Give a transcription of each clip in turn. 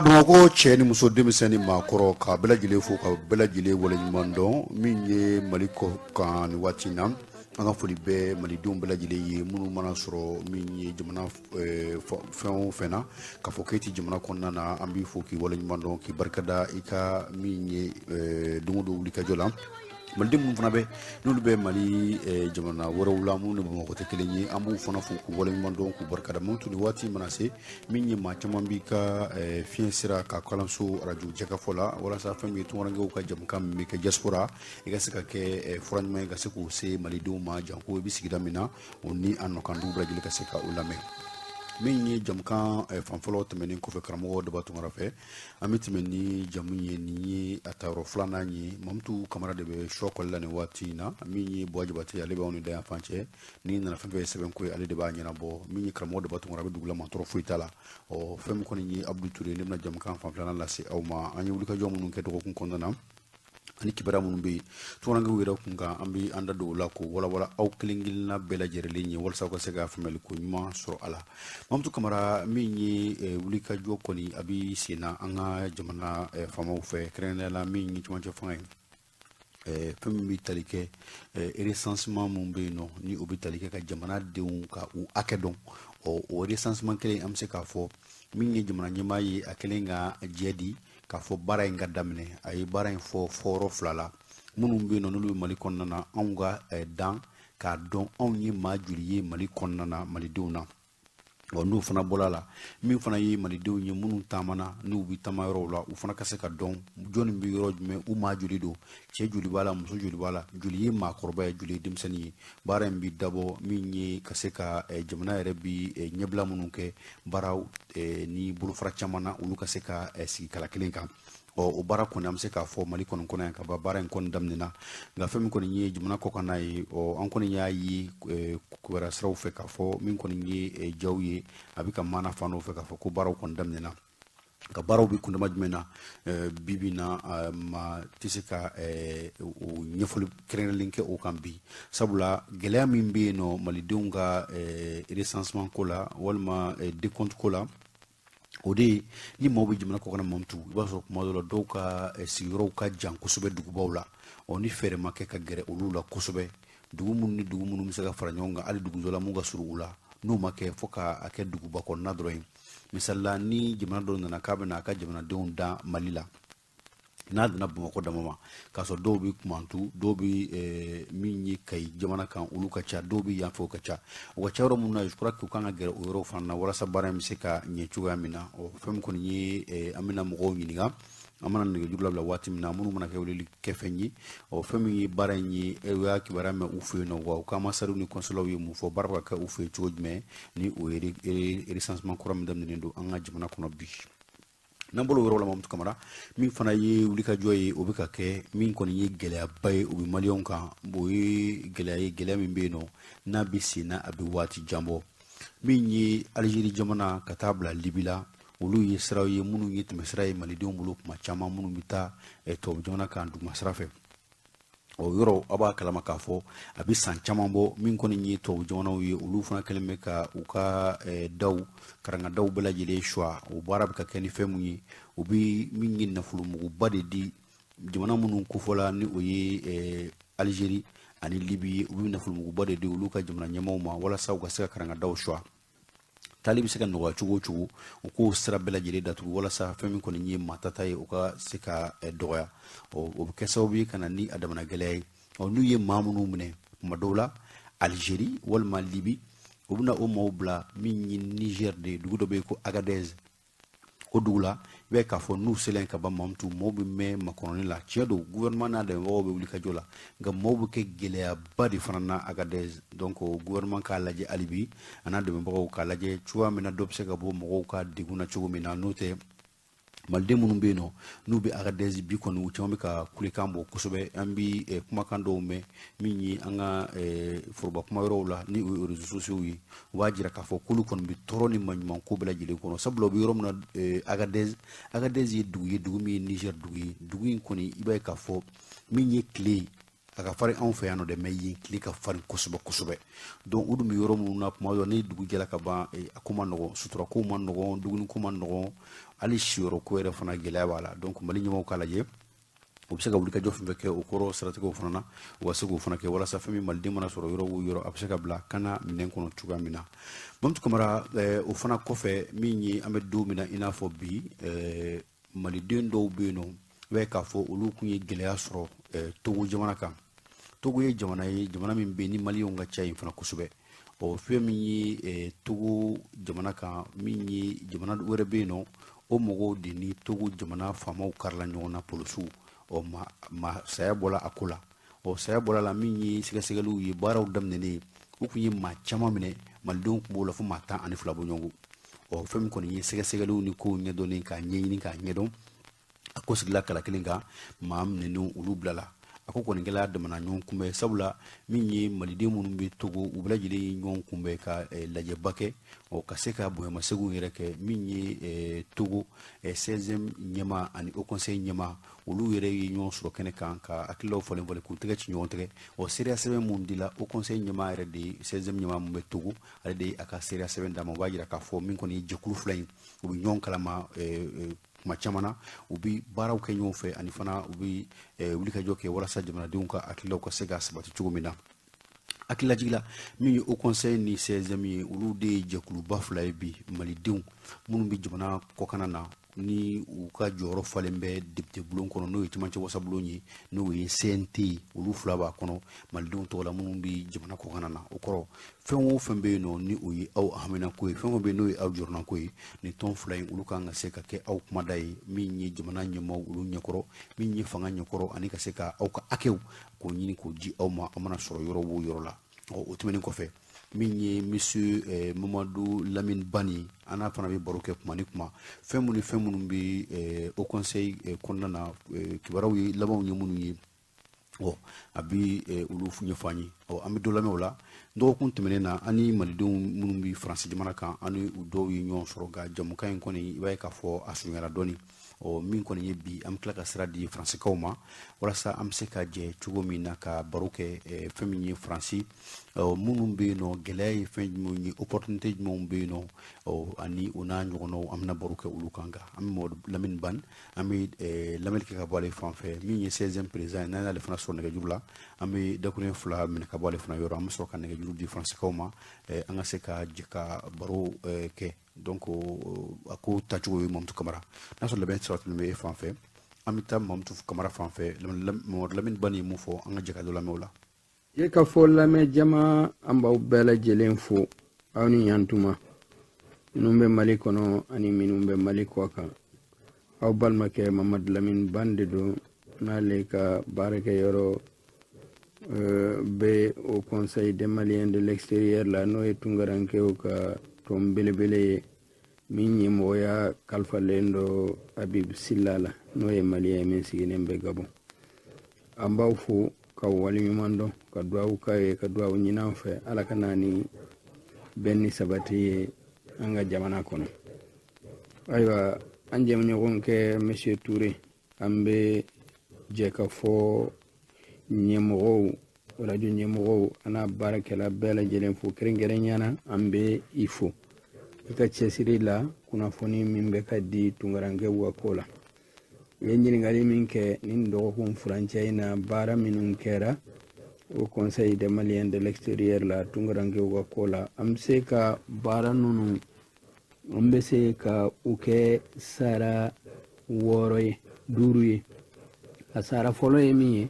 Bamakɔ cɛ ni muso, denmisɛn ni maakɔrɔ, ka bɛɛ lajɛlen fo, ka bɛɛ lajɛlen waleɲuman dɔn. Min ye Mali kɔ kan nin waati in na, an ka foli bɛ malidenw bɛɛ lajɛlen ye, minnu mana sɔrɔ min ye jamana fɛn o fɛn na, k'a fɔ k'e tɛ jamana kɔnɔna na, an b'i fo k'i waleɲuman dɔn, k'i barikada i ka min ye don o don wulikajɔ la. Maliden minnu fana bɛ, n'olu bɛ Mali jamana wɛrɛw la, minnu ni Bamakɔ tɛ kelen ye, an b'u fana fo k'u waleɲuman dɔn, k'u barikada. Minnu ni waati mana se, min ye maa caman b'i ka fiɲɛ sira ka kalanso arajo jɛkafɔ la, walasa fɛn min ye tunkarankew ka jamukan min bɛ kɛ diaspora, i ka se ka kɛ fura ɲuman ye ka se k'o se malidenw ma, janko i bɛ sigida min na, o ni a nɔkandugu bɛɛ lajɛlen ka se ka o lamɛn. Min ye jamukan fan fɔlɔ tɛmɛnen kɔfɛ karamɔgɔ Daba Tunkara fɛ, an bɛ tɛmɛ ni jamu ye. Nin ye a tayɔrɔ filanan ye. Mamutu Kamara de bɛ sɔ kɔli la nin waati in na. Min ye Buwa Jabate, ale b'anw ni da yan fan cɛ. Ni nana fɛn fɛn ye sɛbɛnko ye, ale de b'a ɲɛnabɔ. Min ye karamɔgɔ Daba Tunkara, bɛ dugu la, maa tɔɔrɔ foyi t'a la. Ɔ, fɛn min kɔni ye Abudu Ture, ne bɛna jamukan fan filanan lase aw ma. An ye wulikajɔ minnu kɛ dɔgɔkun kɔnɔna na ani kibaruya minnu bɛ yen tunkarankew yɛrɛ kun kan, an bɛ an da don o la k'o walawala aw kelen kelenna bɛɛ lajɛlen ye, walasa aw ka se ka faamuyali ko ɲuman sɔrɔ a la. Mamutu Kamara, min ye wulikajɔ kɔni a bɛ sen na an ka jamana faamaw fɛ, kɛrɛnkɛrɛnnenya la min ye cɛmancɛ fanga ye, fɛn min bɛ tali kɛ recensement min bɛ yen nɔ, ni o bɛ tali kɛ ka jamanadenw ka u hakɛ dɔn. Ɔ, o recensement kelen, an bɛ se k'a fɔ min ye jamana ɲɛmaa ye, a kɛlen ka jɛ di k'a fɔ baara in ka daminɛ. A ye baara in fɔ fɔyɔrɔ fila la. Minnu bɛ yen nɔ, n'olu bɛ Mali kɔnɔna na, anw ka dan k'a dɔn anw ye maa joli ye Mali kɔnɔna na, malidenw na. Ɔ, n'o fana bɔra la, min fana ye malidenw ye minnu taamana, n'u bɛ taama yɔrɔw la, u fana ka se ka dɔn jɔnni bɛ yɔrɔ jumɛn, u maa joli don, cɛ joli b'a la, muso joli b'a la, joli ye maakɔrɔba ye, joli ye denmisɛnnin ye. Baara in bɛ dabɔ min ye ka se ka jamana yɛrɛ bi ɲɛbila minnu kɛ baaraw ni bolofara caman na, olu ka se ka sigi kala kelen kan. Ɔ, o baara kɔni, an bɛ se k'a fɔ Mali kɔni kɔnɔ yan ka ban, baara in kɔni daminɛna. Nka fɛn min kɔni ye jamana kɔkanna ye, ɔ, an kɔni y'a ye kibaruya siraw fɛ k'a fɔ min kɔni ye jaw ye, a bɛ ka maana fan dɔw fɛ k'a fɔ ko baaraw kɔni daminɛna. Ka baaraw bɛ kundama jumɛn na bi bi na, maa tɛ se ka o ɲɛfɔli kɛrɛnkɛrɛnlen kɛ o kan bi, sabula gɛlɛya min bɛ yen nɔ malidenw ka recensement ko la walima décompte ko la, o de ye ni maaw bɛ jamana kɔkan, Mamutu, i b'a sɔrɔ kuma dɔ la dɔw ka sigiyɔrɔw ka jan kosɛbɛ dugubaw la. Ɔ, ni fɛɛrɛ ma kɛ ka gɛrɛ olu la kosɛbɛ, dugu minnu ni dugu minnu bɛ se ka fara ɲɔgɔn kan, hali dugu dɔ la mun ka surun u la, n'o ma kɛ fo k'a kɛ duguba kɔnɔna dɔrɔn ye. Misali la, ni jamana dɔ nana k'a bɛna a ka jamanadenw da Mali la, n'a donna Bamakɔ dama ma, k'a sɔrɔ dɔw bɛ Kumantu, dɔw bɛ min ye Kayi jamana kan, olu ka ca, dɔw bɛ yan fɛ, o ka ca, u ka ca yɔrɔ minnu na, je crois que u kan ka gɛrɛ o yɔrɔw fana na walasa baara in bɛ se ka ɲɛ cogoya min na. Ɔ, fɛn min kɔni ye, an bɛna mɔgɔw ɲininka, an mana nɛgɛjuru labila waati min na, minnu mana kɛ weleli kɛfɛn ye. Ɔ, fɛn min ye baara in ye, u y'a kibaruya mɛn u fɛ yen nɔ wa, u ka ambassadew ni consulaw ye mun fɔ, baara bɛ ka kɛ u fɛ yen cogo jumɛn, ni o ye recensement kura min daminɛnen don an ka jamana kɔnɔ bi. N'an bolo yɔrɔ la, Mamutu Kamara, min fana ye wulikajɔ ye, o bɛ ka kɛ. Min kɔni ye gɛlɛyaba ye, o bɛ maliyɛnw kan. O ye gɛlɛya ye, gɛlɛya min bɛ yen nɔ, n'a bɛ sen na, a bɛ waati jan bɔ. Min ye Alizeri jamana ka taa bila Libi la, olu ye siraw ye minnu ye tɛmɛsira ye malidenw bolo kuma caman, minnu bɛ taa tubabu jamana kan duguma sira fɛ. O yɔrɔ, aw b'a kalama k'a fɔ a bɛ san caman bɔ, min kɔni ye tubabu jamanaw ye, olu fana kɛlen bɛ ka u ka daw karangadaw bɛɛ lajɛlen suwa. O baara bɛ ka kɛ ni fɛn mun ye? U bɛ min ye nafolomuguba de di jamana minnu kofɔla, ni o ye Alizeri ani Libi ye. U bɛ nafolomuguba de di olu ka jamana ɲɛmaaw ma walasa u ka se ka karangadaw suwa, taali bɛ se ka nɔgɔya cogo o cogo, u k'o sira bɛɛ lajɛlen datugu, walasa fɛn min kɔni ye maa tata ye, o ka se ka dɔgɔya. O bɛ kɛ sababu ye ka na ni a damana gɛlɛya ye. Ɔ, n'u ye maa minnu minɛ kuma dɔw la Alizeri walima Libi, u bɛna o maaw bila min ye Niger de ye, dugu dɔ bɛ yen ko Agadez. O dugu la, i b'a ye k'a fɔ n'u selen ka ban, Mamutu, maaw bɛ mɛn makɔnɔni la. Tiɲɛ don, gouvernement n'a dɛmɛbagaw bɛ wuli ka jɔ la, nka maaw bɛ kɛ gɛlɛyaba de fana na Agadez. Donc gouvernement k'a lajɛ hali bi, a n'a dɛmɛbagaw k'a lajɛ cogoya min na dɔ bɛ se ka bɔ mɔgɔw ka degun na cogo min na. N'o tɛ, maliden minnu bɛ yen nɔ, n'u bɛ Agadez bi kɔni, u caman bɛ ka kulekan bɔ kosɛbɛ. An bɛ kumakan dɔw mɛn min ye an ka foroba kuma yɔrɔw la, ni o ye réseaux sociaux ye, u b'a jira k'a fɔ k'olu kɔni bɛ tɔɔrɔ ni maɲuman ko bɛɛ lajɛlen kɔnɔ, sabula u bɛ yɔrɔ min na Agadez. Agadez ye dugu ye, dugu min ye Niger dugu ye. Dugu in kɔni, i b'a ye k'a fɔ min ye tile ye. A ka farin anw fɛ yan nɔ dɛ, mais yen tile ka farin kosɛbɛ kosɛbɛ. Donc u dun bɛ yɔrɔ minnu na, tuma dɔ ni dugu jɛra ka ban, a ko ma nɔgɔn, sutura ko ma nɔgɔn, dumuni ko ma nɔgɔn, hali siyɔrɔ ko yɛrɛ fana gɛlɛya b'a la. Donc Mali ɲɛmɔgɔw k'a lajɛ, u bɛ se ka wulikajɔ fɛn fɛn kɛ o kɔrɔ siratigɛw fana na, u ka se k'o fana kɛ walasa fɛn min maliden mana sɔrɔ yɔrɔ o yɔrɔ, a bɛ se ka bila kana minɛn kɔnɔ cogoya min na. Mamutu Kamara, o fana kɔfɛ, min ye an bɛ don min na i n'a fɔ bi, maliden dɔw bɛ yen nɔ, i b'a ye k'a fɔ olu tun ye gɛlɛya sɔrɔ Togo jamana kan. Togo ye jamana ye, jamana min bɛ yen ni maliyɛnw ka ca yen fana kosɛbɛ. Ɔ, fɛn min ye Togo jamana kan, min ye jamana wɛrɛ bɛ yen nɔ, o mɔgɔw de ni Togo jamana faamaw karila ɲɔgɔn na, polisiw. Ɔ, ma saya bɔla a ko la. Ɔ, saya bɔla la, min ye sɛgɛsɛgɛliw ye, baaraw daminɛnen, u tun ye maa caman minɛ, malidenw tun b'o la fo maa 12 bɔɲɔgɔnko. Ɔ, fɛn min kɔni ye sɛgɛsɛgɛliw ni kow ɲɛdɔnni, k'a ɲɛɲini k'a ɲɛdɔn, a ko sigila kala kelen kan, maa minɛnenw olu bilala. A ko kɔni kɛla jamana ɲɔgɔn kunbɛn, sabula min ye maliden minnu bɛ Togo, u bɛɛ lajɛlen ye ɲɔgɔn kunbɛn ka lajɛba kɛ, ɔ, ka se ka bonyamasegin yɛrɛ kɛ. Min ye Togo CSM ɲɛmaa ani Haut Conseil ɲɛmaa, olu yɛrɛ ye ɲɔgɔn sɔrɔ kɛnɛ kan ka hakililaw falen falen, k'u tɛgɛ ci ɲɔgɔn tɛgɛ. Ɔ, seereya sɛbɛn mun dila, Haut Conseil ɲɛmaa yɛrɛ de ye CSM ɲɛmaa mun bɛ Togo, ale de ye a ka seereya sɛbɛn d'a ma. O b'a jira k'a fɔ min kɔni ye jɛkulu fila in, u bɛ ɲɔgɔn kalama kuma caman na, u bɛ baaraw kɛ ɲɔgɔn fɛ, ani fana u bɛ wulikajɔ kɛ walasa jamanadenw ka hakililaw ka se ka sabati cogo min na. Hakililajigin la, min ye Haut Conseil ni CSM ye, olu de ye jɛkuluba fila ye bi malidenw minnu bɛ jamana kɔkanna na, ni u ka jɔyɔrɔ falen bɛ député bulon kɔnɔ, n'o ye cɛmancɛ wasabulon ye, n'o ye CNT ye. Olu fila b'a kɔnɔ malidenw tɔgɔ la minnu bɛ jamana kɔkanna na. O kɔrɔ, fɛn o fɛn bɛ yen nɔ ni o ye aw haminako ye, fɛn o fɛn bɛ yen n'o ye aw jɔrɔnako ye, nin tɔn fila in, olu kan ka se ka kɛ aw kumada ye, min ye jamana ɲɛmaaw olu ɲɛkɔrɔ, min ye fanga ɲɛkɔrɔ, ani ka se ka aw ka hakɛw k'o ɲini k'o di aw ma, aw mana sɔrɔ yɔrɔ o yɔrɔ la. Ɔ, o tɛmɛnen kɔfɛ, min ye monsieur Mamadu Lamine Bani, an n'a fana bɛ baro kɛ kuma ni kuma, fɛn minnu ni fɛn minnu bɛ Haut Conseil kɔnɔna na, kibaruyaw ye labanw ye minnu ye, ɔ, a bɛ olu ɲɛfɔ an ye. Ɔ, an bɛ dɔ lamɛn o la. Dɔgɔkun tɛmɛnen na, an ni malidenw minnu bɛ Faransi jamana kan, an ni u dɔw ye ɲɔgɔn sɔrɔ, nka jamukan in kɔni, i b'a ye k'a fɔ a surunyara dɔɔni. Ɔ, min kɔni ye bi, an bɛ tila ka sira di faransikaw ma walasa an bɛ se ka jɛ cogo min na ka baro kɛ fɛn min ye Faransi minnu bɛ yen nɔ, gɛlɛya ye fɛn jumɛnw ye, opportunité jumɛnw bɛ yen nɔ, ɔ, ani o n'a ɲɔgɔnnaw, an bɛna baro kɛ olu kan. Nka an bɛ Mamadu Lamine Ban, an bɛ lamɛnni kɛ ka bɔ ale fan fɛ, min ye 16e président ye. N'an y'ale fana sɔrɔ nɛgɛjuru la, an bɛ dakuruɲɛ fila minɛ ka bɔ ale fana yɔrɔ, an bɛ sɔrɔ ka nɛgɛjuru di faransikaw ma, an ka se ka jɛ ka baro kɛ. Donc a ko taacogo ye Mamutu Kamara, n'a sɔrɔ labɛn sabatilen bɛ e fan fɛ, an bɛ taa Mamutu Kamara fan fɛ. Mamadu Lamine Bani ye mun fɔ, an ka jɛ ka dɔ lamɛn o la. Ye ka fɔ lamɛn jama, an b'aw bɛɛ lajɛlen fo, aw ni ɲantuma, minnu bɛ Mali kɔnɔ ani minnu bɛ Mali kɔ kan. Aw balimakɛ Mamadu Lamine Ban de don, n'ale ka baarakɛyɔrɔ bɛ Haut Conseil des Maliens de l'extérieur la, n'o ye tunkarankew ka tɔn belebele ye, min ɲɛmɔgɔya kalifalen do Habib Silla la, n'o ye maliyɛn ye min sigilen bɛ Gabon. An b'aw fo ka waleɲuman dɔn, ka duwawu k'a ye, ka duwawu ɲini an fɛ, Ala ka na ni bɛn ni sabati ye an ka jamana kɔnɔ. Ayiwa, an jɛɲɔgɔn kɛ monsieur Touré, an bɛ jɛ ka fɔ ɲɛmɔgɔw, radio ɲɛmɔgɔw an'a baarakɛla bɛɛ lajɛlen fo. Kɛrɛnkɛrɛnnenya na, an bɛ i fo i ka cɛsiri la kunnafoni min bɛ ka di tunkarankew ka ko la. U ye ɲininkali min kɛ nin dɔgɔkun furancɛ in na, baara minnu kɛra Haut Conseil des Maliens de l'extérieur la tunkarankew ka ko la, an bɛ se ka baara ninnu, an bɛ se ka u kɛ sara wɔɔrɔ ye, duuru ye. A sara fɔlɔ ye min ye,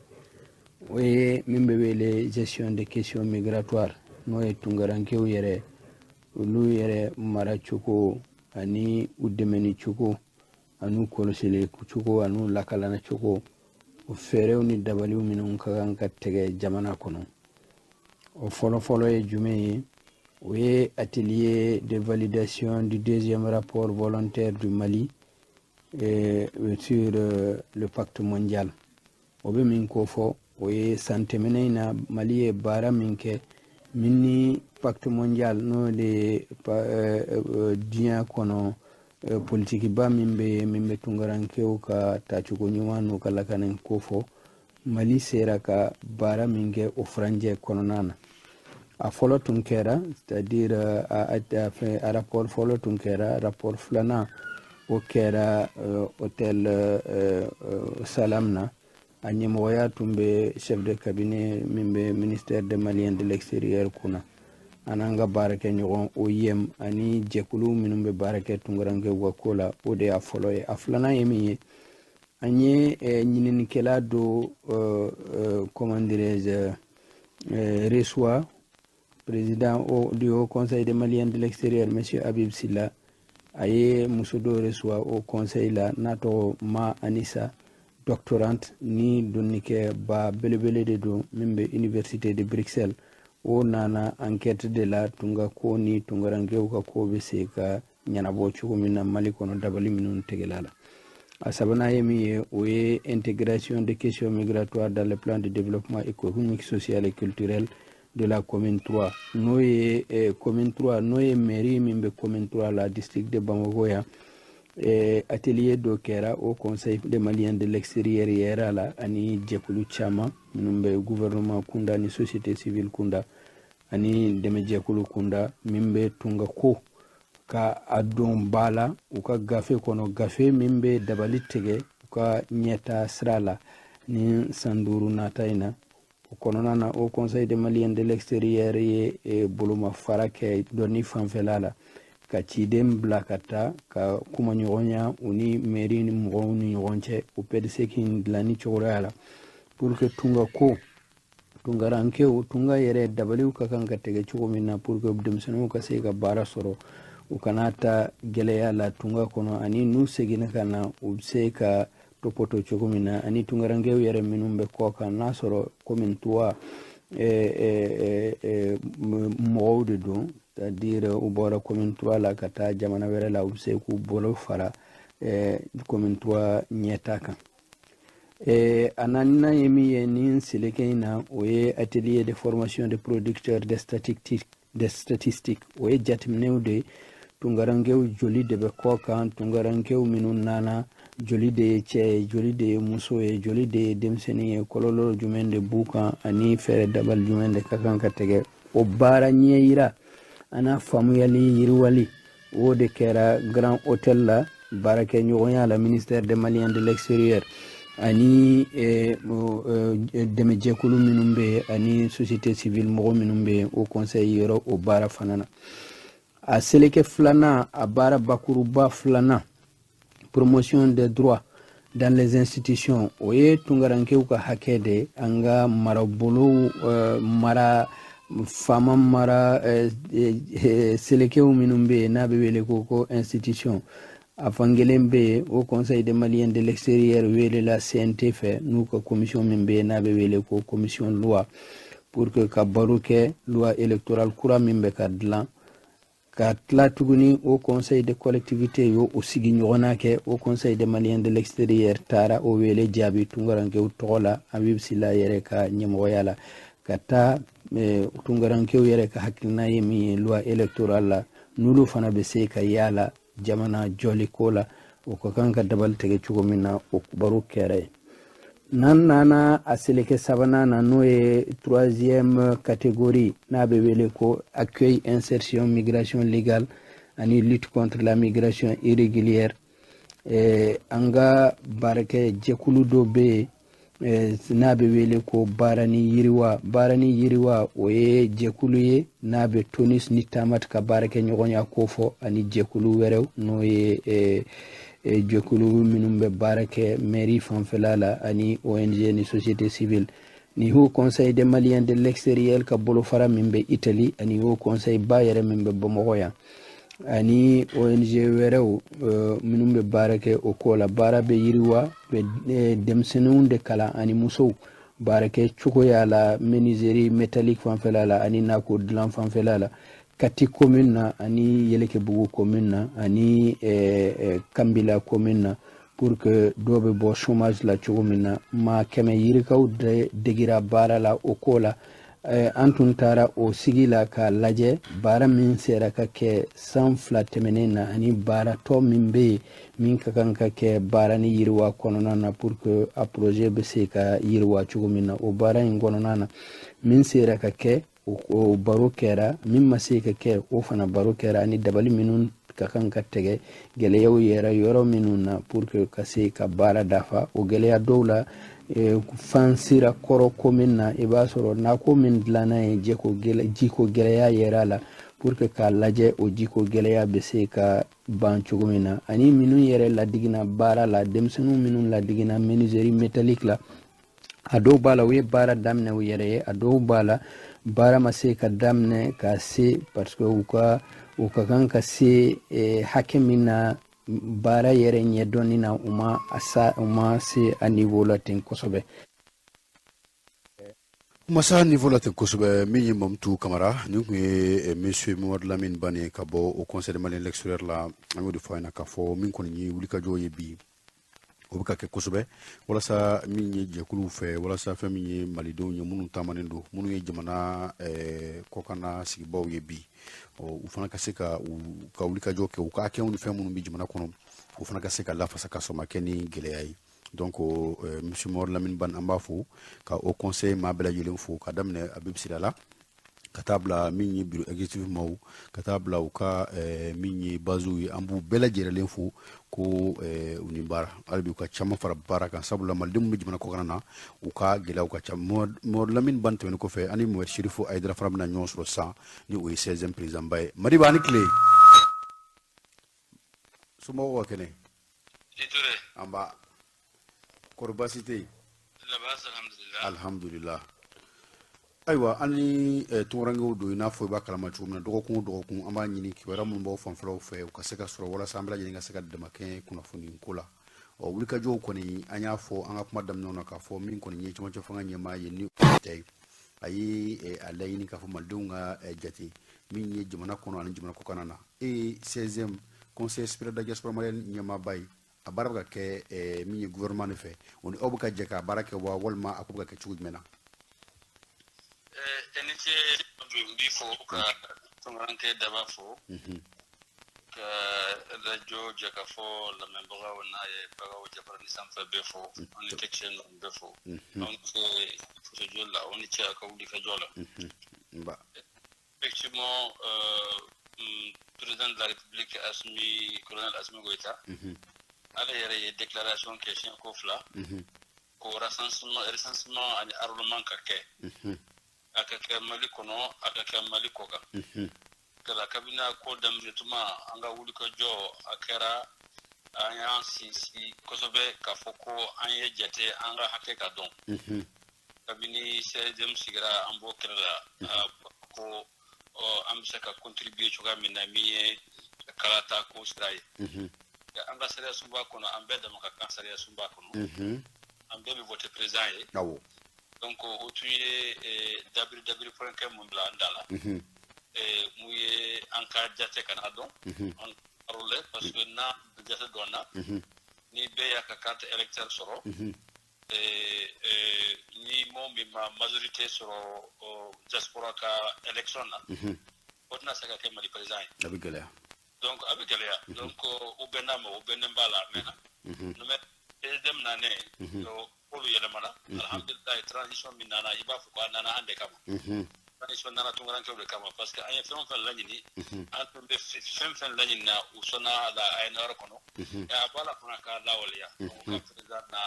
o ye min bɛ wele gestion des questions migratoires, n'o ye tunkarankew yɛrɛ, olu yɛrɛ mara cogo ani u dɛmɛni cogo ani kɔlɔsili cogo ani lakalana cogo, o fɛɛrɛw ni dabaliw minnu ka kan ka tigɛ jamana kɔnɔ. O fɔlɔfɔlɔ ye jumɛn ye? O ye atelier de validation du deuxième rapport volontaire du Mali sur le pacte mondial. O bɛ min ko fɔ, o ye san tɛmɛnen in na, Mali ye baara min kɛ min ni pacte mondial, n'o de ye diɲɛ kɔnɔ politikiba min bɛ yen, min bɛ tunkarankew ka tacogo ɲuman n'u ka lakana ko fɔ. Mali sera ka baara min kɛ o furancɛ kɔnɔna na. A fɔlɔ tun kɛra, c'est à dire a rapport fɔlɔ tun kɛra. Rapport filanan, o kɛra hôtel Salam na. A ɲɛmɔgɔya tun bɛ chef de cabinet min bɛ ministère des Maliens de l'extérieur kunna, an n'an ka baarakɛ ɲɔgɔn OIM ani jɛkulu minnu bɛ baara kɛ tunkarankew ka ko la. O de y'a fɔlɔ ye. A filanan ye min ye, an ye ɲininikɛla dɔ, comment dirais-je, reçoit président du Haut Conseil des Maliens de l'extérieur, monsieur Habib Silla, a ye muso dɔ reçoit au conseil la, n'a tɔgɔ Ma Anissa, doctorante ni dɔnnikɛ ba belebele de don min bɛ université de Bruxelles. O nana enquête de la tunga ko ni tungarankew ka ko bɛ se ka ɲɛnabɔ cogo min na Mali kɔnɔ, dabali minnu tigɛla la. A sabanan ye min ye, o ye intégration des questions migratoires dans le plan de développement économique, social et culturel de la commune 3, n'o ye commune 3, n'o ye mairie min bɛ commune 3 la, district de Bamako yan. Atelier dɔ kɛra au Conseil des Maliens de l'extérieur yɛrɛ la, ani jɛkulu caman minnu bɛ gouvernement kunda ni société civile kunda ani dɛmɛjɛkulu kunda min bɛ tunga ko ka a don ba la u ka gafe kɔnɔ, gafe min bɛ dabali tigɛ u ka ɲɛta sira la ni san 5 nata in na. O kɔnɔna na, au Conseil des Maliens de l'extérieur ye bolomafara kɛ dɔnni fanfɛla la, ka ciden bila ka taa ka kumaɲɔgɔnya u ni mairie ni mɔgɔw ni ɲɔgɔn cɛ, o PDC dilanni cogoya la, pour que tunga ko, tungarankew, tunga yɛrɛ dabaliw ka kan ka tigɛ cogo min na, pour que denmisɛnninw ka se ka baara sɔrɔ, u kana ta gɛlɛya la tunga kɔnɔ, ani n'u seginna ka na, u bɛ se ka topoto cogo min na, ani tungarankew yɛrɛ minnu bɛ kɔ kan, n'a sɔrɔ commune 3 mɔgɔw de don, c'est à dire u bɔra commune 3 la ka taa jamana wɛrɛ la, u bɛ se k'u bolo fara commune 3 ɲɛta kan. A naaninan ye min ye nin seleke in na, o ye atelier de formation de producteurs de statistiques. O ye jateminɛw de ye: tungarankew joli de bɛ kɔ kan, tungarankew minnu nana, joli de ye cɛ ye, joli de ye muso ye, joli de ye denmisɛnnin ye, kɔlɔlɔ jumɛn de b'u kan, ani fɛɛrɛ dabali jumɛn de ka kan ka tigɛ. O baara ɲɛ yira ana faamuyali yiriwali, o de kɛra Grand Hôtel la, baarakɛɲɔgɔnya la ministère des Maliens de l'extérieur ani dɛmɛjɛkulu minnu bɛ yen, ani société civile mɔgɔ minnu bɛ yen, o conseil yɔrɔ o baara fana na. A seleke filanan, a baara bakuruba filanan, promotion des droits dans les institutions. O ye tungarankew ka hakɛ de an ka marabolow, mara faama, mara selekew minnu bɛ yen, n'a bɛ wele ko institution. A fankelen bɛ yen, o Conseil des Maliens de l'extérieur welela CNT fɛ, n'u ka commission min bɛ yen, n'a bɛ wele ko commission loi, pour que ka baro kɛ loi électorale kura min bɛ ka dilan. Ka tila tuguni, o conseil de collectivité y'o o sigi ɲɔgɔnna kɛ. O Conseil des Maliens de l'extérieur taara o wele jaabi tungarankew tɔgɔ la, Habib Silla yɛrɛ ka ɲɛmɔgɔya la, ka taa tungarankew yɛrɛ ka hakilina ye min ye loi électorale la, n'olu fana bɛ se ka yaala jamana jɔli ko la, o ka kan ka dabali tigɛ cogo min na, o baro kɛra yen. N'an nana a seleke sabanan na, n'o ye troisième catégorie, n'a bɛ wele ko accueil, insertion, migration légale ani lutte contre la migration irrégulière, an ka baarakɛ jɛkulu dɔ bɛ yen, n'a bɛ wele ko Baara ni Yiriwa. Baara ni Yiriwa, o ye jɛkulu ye n'a bɛ TONIS ni TAMAT ka baarakɛ ɲɔgɔnya ko fɔ, ani jɛkulu wɛrɛw, n'o ye jɛkulu minnu bɛ baara kɛ mairie fanfɛla la, ani ONG ni société civile, ni Haut Conseil des Maliens de l'extérieur ka bolofara min bɛ Italie, ani Haut Conseil ba yɛrɛ min bɛ Bamakɔ yan, ani ONG wɛrɛw minnu bɛ baara kɛ o ko la. Baara bɛ yiriwa bɛ denmisɛnninw de kalan ani musow baarakɛ cogoya la, menuiserie métallique fanfɛla la ani nako dilan fanfɛla la, Kati commune na, ani Yelekebugu commune na, ani Kanbila commune na, pour que dɔw bɛ bɔ chômage la cogo min na. Maa 100 yirikaw de degira baara la o ko la. An tun taara o sigi la k'a lajɛ baara min sera ka kɛ san 2 tɛmɛnen na, ani baara tɔ min bɛ yen min ka kan ka kɛ baara ni yiriwa kɔnɔna na pour que a projet bɛ se ka yiriwa cogo min na. O baara in kɔnɔna na, min sera ka kɛ, o baro kɛra, min ma se ka kɛ, o fana baro kɛra, ani dabali minnu ka kan ka tɛgɛ gɛlɛyaw yɛrɛ yɔrɔ minnu na pour que ka se ka baara dafa. O gɛlɛya dɔw la, fan sira kɔrɔ ko min na, i b'a sɔrɔ nako min dilanna ye jiko gɛlɛya yɛrɛ a la, pour que k'a lajɛ o jiko gɛlɛya bɛ se ka ban cogo min na. Ani minnu yɛrɛ ladigina baara la, denmisɛnninw minnu ladigina menuiserie métallique la, a dɔw b'a la u ye baara daminɛ u yɛrɛ ye, a dɔw b'a la baara ma se ka daminɛ ka se parce que u ka kan ka se hakɛ min na baara yɛrɛ ɲɛdɔnni na, u ma se a niveau la ten kosɛbɛ. Masa niveau la ten kosɛbɛ. Min ye Mamutu Kamara, nin tun ye monsieur Mamadu Lamine Bane ka bɔ au Conseil des Maliens de l'extérieur la. An y'o de fɔ a ɲɛna k'a fɔ min kɔni ye wulikajɔ ye bi, o bɛ ka kɛ kosɛbɛ walasa min ye jɛkuluw fɛ, walasa fɛn min ye malidenw ye minnu taamanen don, minnu ye jamana kɔkanna sigibaw ye bi, u fana ka se ka u ka wulikajɔ kɛ, u ka hakɛw ni fɛn minnu bɛ jamana kɔnɔ, o fana ka se ka lafasa ka sɔrɔ ma kɛ ni gɛlɛya ye. Donc monsieur Mamadu Lamine Bane, an b'a fo ka au conseil maa bɛɛ lajɛlen fo, ka daminɛ Habib Sira la ka taa bila min ye bureau exécutif maaw, ka taa bila u ka min ye basew ye. An b'u bɛɛ lajɛlen fo ko u ni baara, hali bi u ka caman fara baara kan, sabula malidenw bɛ jamana kɔkan na, u ka gɛlɛyaw ka ca. Mamadu Lamine Bane tɛmɛnen kɔfɛ, ani Mohamed Chérif Haïdara fana bɛna ɲɔgɔn sɔrɔ sisan, ni o ye 16e président ba ye. Madiba, ani tile, somɔgɔw ka kɛnɛ? An ba kɔrɔ, baasi tɛ yen? Alhamdulillah. Ayiwa, an ni tunkarankew don, i n'a fɔ i b'a kalama cogo min na, dɔgɔkun o dɔgɔkun an b'a ɲini kibaruya minnu b'aw fanfɛlaw fɛ, u ka se ka sɔrɔ walasa an bɛɛ lajɛlen ka se ka damakɛɲɛ kunnafoni ko la. Ɔ wulikajɔw kɔni, an y'a fɔ an ka kuma daminɛw na k'a fɔ min kɔni ye cɛmancɛ fanga ɲɛmaa ye, ni tɛ a ye a laɲini k'a fɔ malidenw ka jate min ye jamana kɔnɔ ani jamana kɔkanna na. E ye 16e conseil supérieur de la diaspora malienne ɲɛmaaba ye. A baara bɛ ka kɛ min ye gouvernement de fɛ, o ni aw bɛ ka jɛ k'a baara kɛ wa, walima a ko bɛ ka kɛ cogo jumɛn na? I ni ce, n b'i fo ka tunkaranke daba fo, ka radio Jɛkafɔ lamɛnbagaw n'a ye bagaw jabarani sanfɛ bɛɛ fo, an ni technicien ninnu bɛɛ fo. Aw ni ce fasojɔ la, aw ni ce a ka wulikajɔ la. Effectivement, président de la République Assimi, colonel Assimi Goïta, ale yɛrɛ ye déclaration kɛ siɲɛ ko 2 ko recensement ani enrôlement ka kɛ, a ka kɛ Mali kɔnɔ, a ka kɛ Mali kɔ kan. Kɛra kabini a ko daminɛ tuma, an ka wulikajɔ a kɛra, an y'an sinsin kosɛbɛ k'a fɔ ko an ye jate, an ka hakɛ ka dɔn. Kabini CSDM sigira, an b'o kɛlɛ la ko an bɛ se ka contribuer cogoya min na, min ye kalata ko sira ye. An ka sariya sunba kɔnɔ, an bɛɛ dama ka kan sariya sunba kɔnɔ, an bɛɛ bɛ voter président ye. Donc o tun ye dabiri dabiri fɔlɔkɛ mun bila an da la, mun ye an ka jate kana dɔn, an enrôler, parce que n'a jate dɔnna, ni bɛɛ y'a ka carte électeur sɔrɔ, ni mɔgɔ min ma majorité sɔrɔ diaspora ka élection na, o tɛna se ka kɛ Mali président ye. A bɛ gɛlɛya. Donc a bɛ gɛlɛya. Donc o bɛn'a ma, o bɛnnen b'a la, a mɛnna. Mais PSDM nanen, olu yɛlɛmana, alhamdulilayi. Transition min nana, i b'a fɔ ko a nana an de kama. Transition nana tunkarankew de kama, parce que an ye fɛn o fɛn laɲini, an tun bɛ fɛn fɛn laɲini na, u sɔnna a la ANR kɔnɔ, a b'a la fana k'a lawaleya. Donc ka président na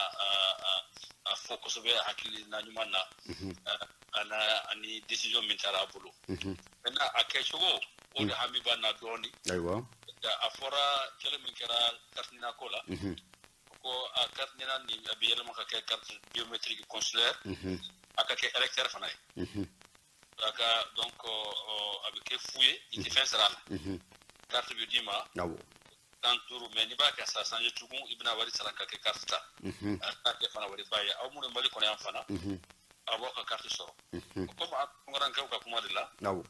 a fɔ kosɛbɛ hakilina ɲuman na, ani décision min taara a bolo. Maintenant, a kɛcogo, o de hami b'an na dɔɔni. A fɔra kɛlɛ min kɛra carte NINA ko la, ko a carte NINA nin a bɛ yɛlɛma ka kɛ carte biométrique consulaire, a ka kɛ électeur fana ye. A ka donc a bɛ kɛ fu ye, i tɛ fɛn sara a la, carte bɛ d'i ma 15, mais n'i b'a kɛ sa changer tugun, i bɛna wari sara ka kɛ carte ta. A tɛna kɛ fana wari ba ye. Aw minnu Mali kɔnɔ yan fana, a b'aw ka carte sɔrɔ. Komi an tunkarankew ka kuma de la, an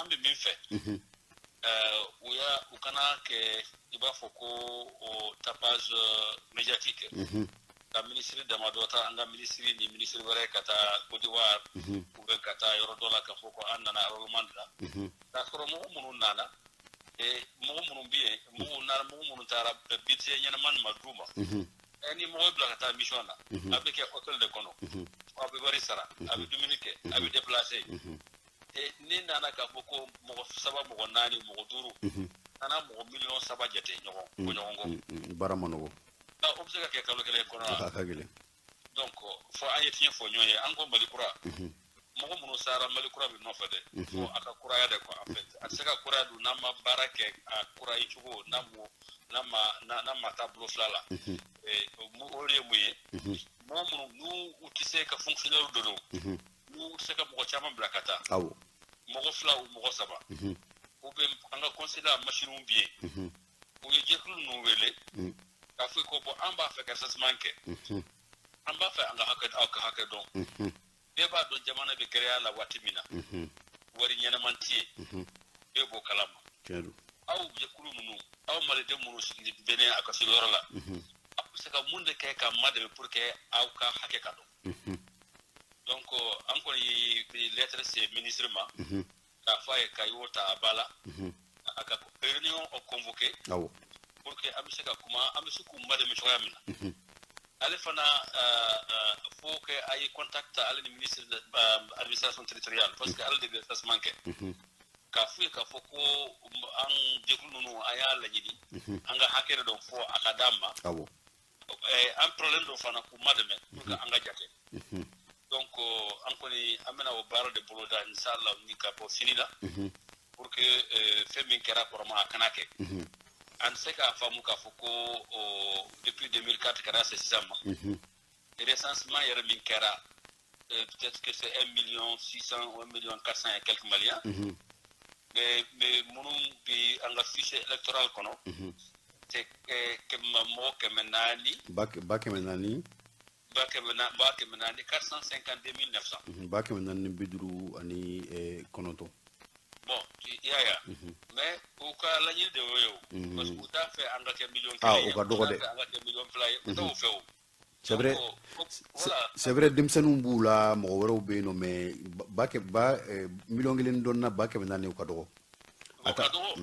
bɛ min fɛ, u y'a u kana kɛ i b'a fɔ ko o tapage médiatique. Ka minisiri damadɔ ta, an ka minisiri ni minisiri wɛrɛ ka taa Côte d'Ivoire ou bien ka taa yɔrɔ dɔ la k'a fɔ ko an nana enrôlement de la, k'a sɔrɔ mɔgɔ minnu nana, mɔgɔ minnu bɛ yen, mɔgɔw nana, mɔgɔ minnu taara, budget ɲɛnama nin ma d'u ma. Ni mɔgɔ bila ka taa mission na, a bɛ kɛ hôtel de kɔnɔ, a bɛ wari sara, a bɛ dumuni kɛ, a bɛ déplacer. Ni nana k'a fɔ ko mɔgɔ saba, mɔgɔ naani, mɔgɔ duuru nana, mɔgɔ miliyɔn 3 jate ɲɔgɔn ko ɲɔgɔn kɔ, baara ma nɔgɔ. O bɛ se ka kɛ kalo kelen kɔnɔ? A ka gɛlɛn. Donc fo an ye tiɲɛ fɔ ɲɔgɔn ye. An ko Mali kura, mɔgɔ minnu sara Mali kura bɛ nɔfɛ dɛ, fo a ka kuraya dɛ quoi. En fait, a tɛ se ka kuraya dun n'an ma baara kɛ a kura ye cogo, n'a mo n'a ma n'a ma taa bolo fila la. O de ye mun ye? Mɔgɔ minnu n'u u tɛ se ka, fonctionnaire de don, n'u tɛ se ka mɔgɔ caman bila ka taa, mɔgɔ fila o mɔgɔ saba, ou bien an ka consulat machine bɛ yen, u ye jɛkulu ninnu wele k'a fɔ ko bon, an b'a fɛ ka recensement kɛ, an b'a fɛ an ka hakɛ, aw ka hakɛ dɔn. Bɛɛ b'a dɔn jamana bɛ gɛlɛya la waati min na, wari ɲɛnɛman tɛ yen, bɛɛ b'o kalama. Aw jɛkulu ninnu, aw maliden minnu sigilen bɛnnen a ka sigiyɔrɔ la, aw bɛ se ka mun de kɛ ka madɛmɛ pour que aw ka hakɛ ka dɔn? Donc an kɔni ye lettre se ministre ma k'a fɔ a ye ka y'o ta a ba la, a ka réunion convoqué pour que an bɛ se ka kuma, an bɛ se k'u madɛmɛ cogoya min na. Ale fana, faut que a ye contact ta, ale ni ministre de administration territoriale, parce que ale de bɛ recensement kɛ, k'a f'u ye k'a fɔ ko an jɛkulu ninnu, an y'a laɲini an ka hakɛ de dɔn, fo a ka d'an ma. An problème dɔ fana k'u madɛmɛ pour que an ka jate. Donc an kɔni an bɛna o baara de boloda inshallah ni ka bɔ sini la, pour que fɛn min kɛra kɔrɔma, a kana kɛ. An tɛ se k'a faamu k'a fɔ ko depuis 2004 ka na se sisan ma, recensement yɛrɛ min kɛra, peut-être que c'est 1 million 600 ou 1 million 400 et quelques Maliens, mais minnu bi an ka fichier électoral kɔnɔ, c'est kɛmɛ mɔgɔ 400. Ba 400. Ba 400, 452 900. 459,000. Bon, i y'a ye, mais u ka laɲini de y'o ye o, parce que u t'a fɛ an ka kɛ miliyɔn 1 ye. O ka dɔgɔ dɛ. U t'a fɛ an ka kɛ miliyɔn 2 ye, u t'o fɛ o. C'est vrai. Donc, voilà. C'est vrai, denmisɛnninw b'u la, mɔgɔ wɛrɛw bɛ yen nɔ, mais ba kɛ ba miliyɔn 1 dɔɔnin na, 400,000, o ka dɔgɔ. O ka dɔgɔ.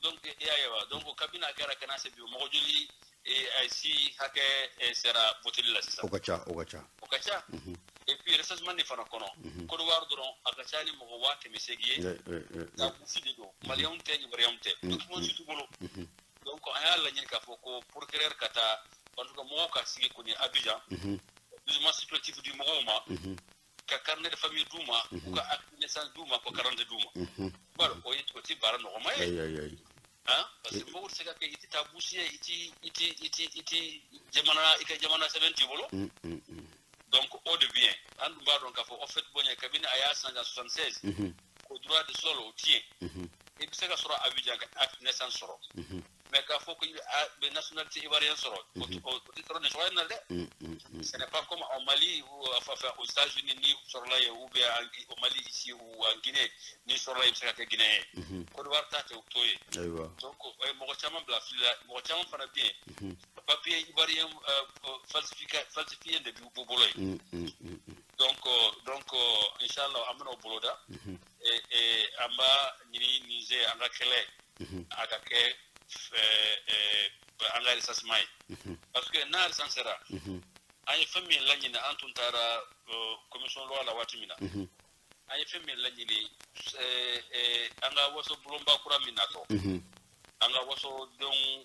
Donc i y'a ye wa? Donc kabini a kɛra ka na se bi, mɔgɔ joli si hakɛ sera voteli la sisan? O ka ca, o ka ca. O ka ca. Et puis recensement de fana kɔnɔ, Côte d'Ivoire dɔrɔn, a ka ca ni mɔgɔ 800,000 ye. Ka busi de don, maliyɛnw tɛ, ivoiriyɛnw tɛ, document si t'u bolo. Donc an y'a laɲini k'a fɔ ko procureur ka taa, en tout cas mɔgɔw ka sigi kɔni Abidjan, document supplétif di mɔgɔw ma, ka carnet de famille d'u ma, u ka acte de naissance d'u ma, ka carte d'u ma. Bari o ye, o ti baara nɔgɔma ye han, parce que mɔgɔw tɛ se ka kɛ i tɛ taa busi ye, i ti jamana, i ka jamana sɛbɛn t'i bolo. Donc o de bɛ yen. An dun b'a dɔn k'a fɔ Houphouët-Boigny, kabini a y'a san 76 ko droit de sol, o ti yen. I bɛ se ka sɔrɔ Abidjan ka acte de naissance sɔrɔ, mais k'a fɔ ko i bɛ nationalité ivoirienne sɔrɔ, o tɛ sɔrɔ nin cogoya in na dɛ. Ce n'est pas comme au Mali ou enfin aux États-Unis, ni sɔrɔla yen, ou bien au Mali ici ou en Guinée, ni sɔrɔla yen, i bɛ se ka kɛ Guinéen ye. Côte d'Ivoire ta tɛ o to ye. Donc o ye mɔgɔ caman bila fili la. Mɔgɔ caman fana bɛ yen, papier ivoirien falsifié de b'u bolo yen. Donc inchallah an bɛna o boloda et an b'a ɲini Niger, an ka kɛlɛ a ka kɛ an ka recensement ye, parce que n'a recensera, an ye fɛn min laɲini, an tun taara commission loi la waati min na, an ye fɛn min laɲini, an ka waso bulonba kura min natɔ, an ka wasodenw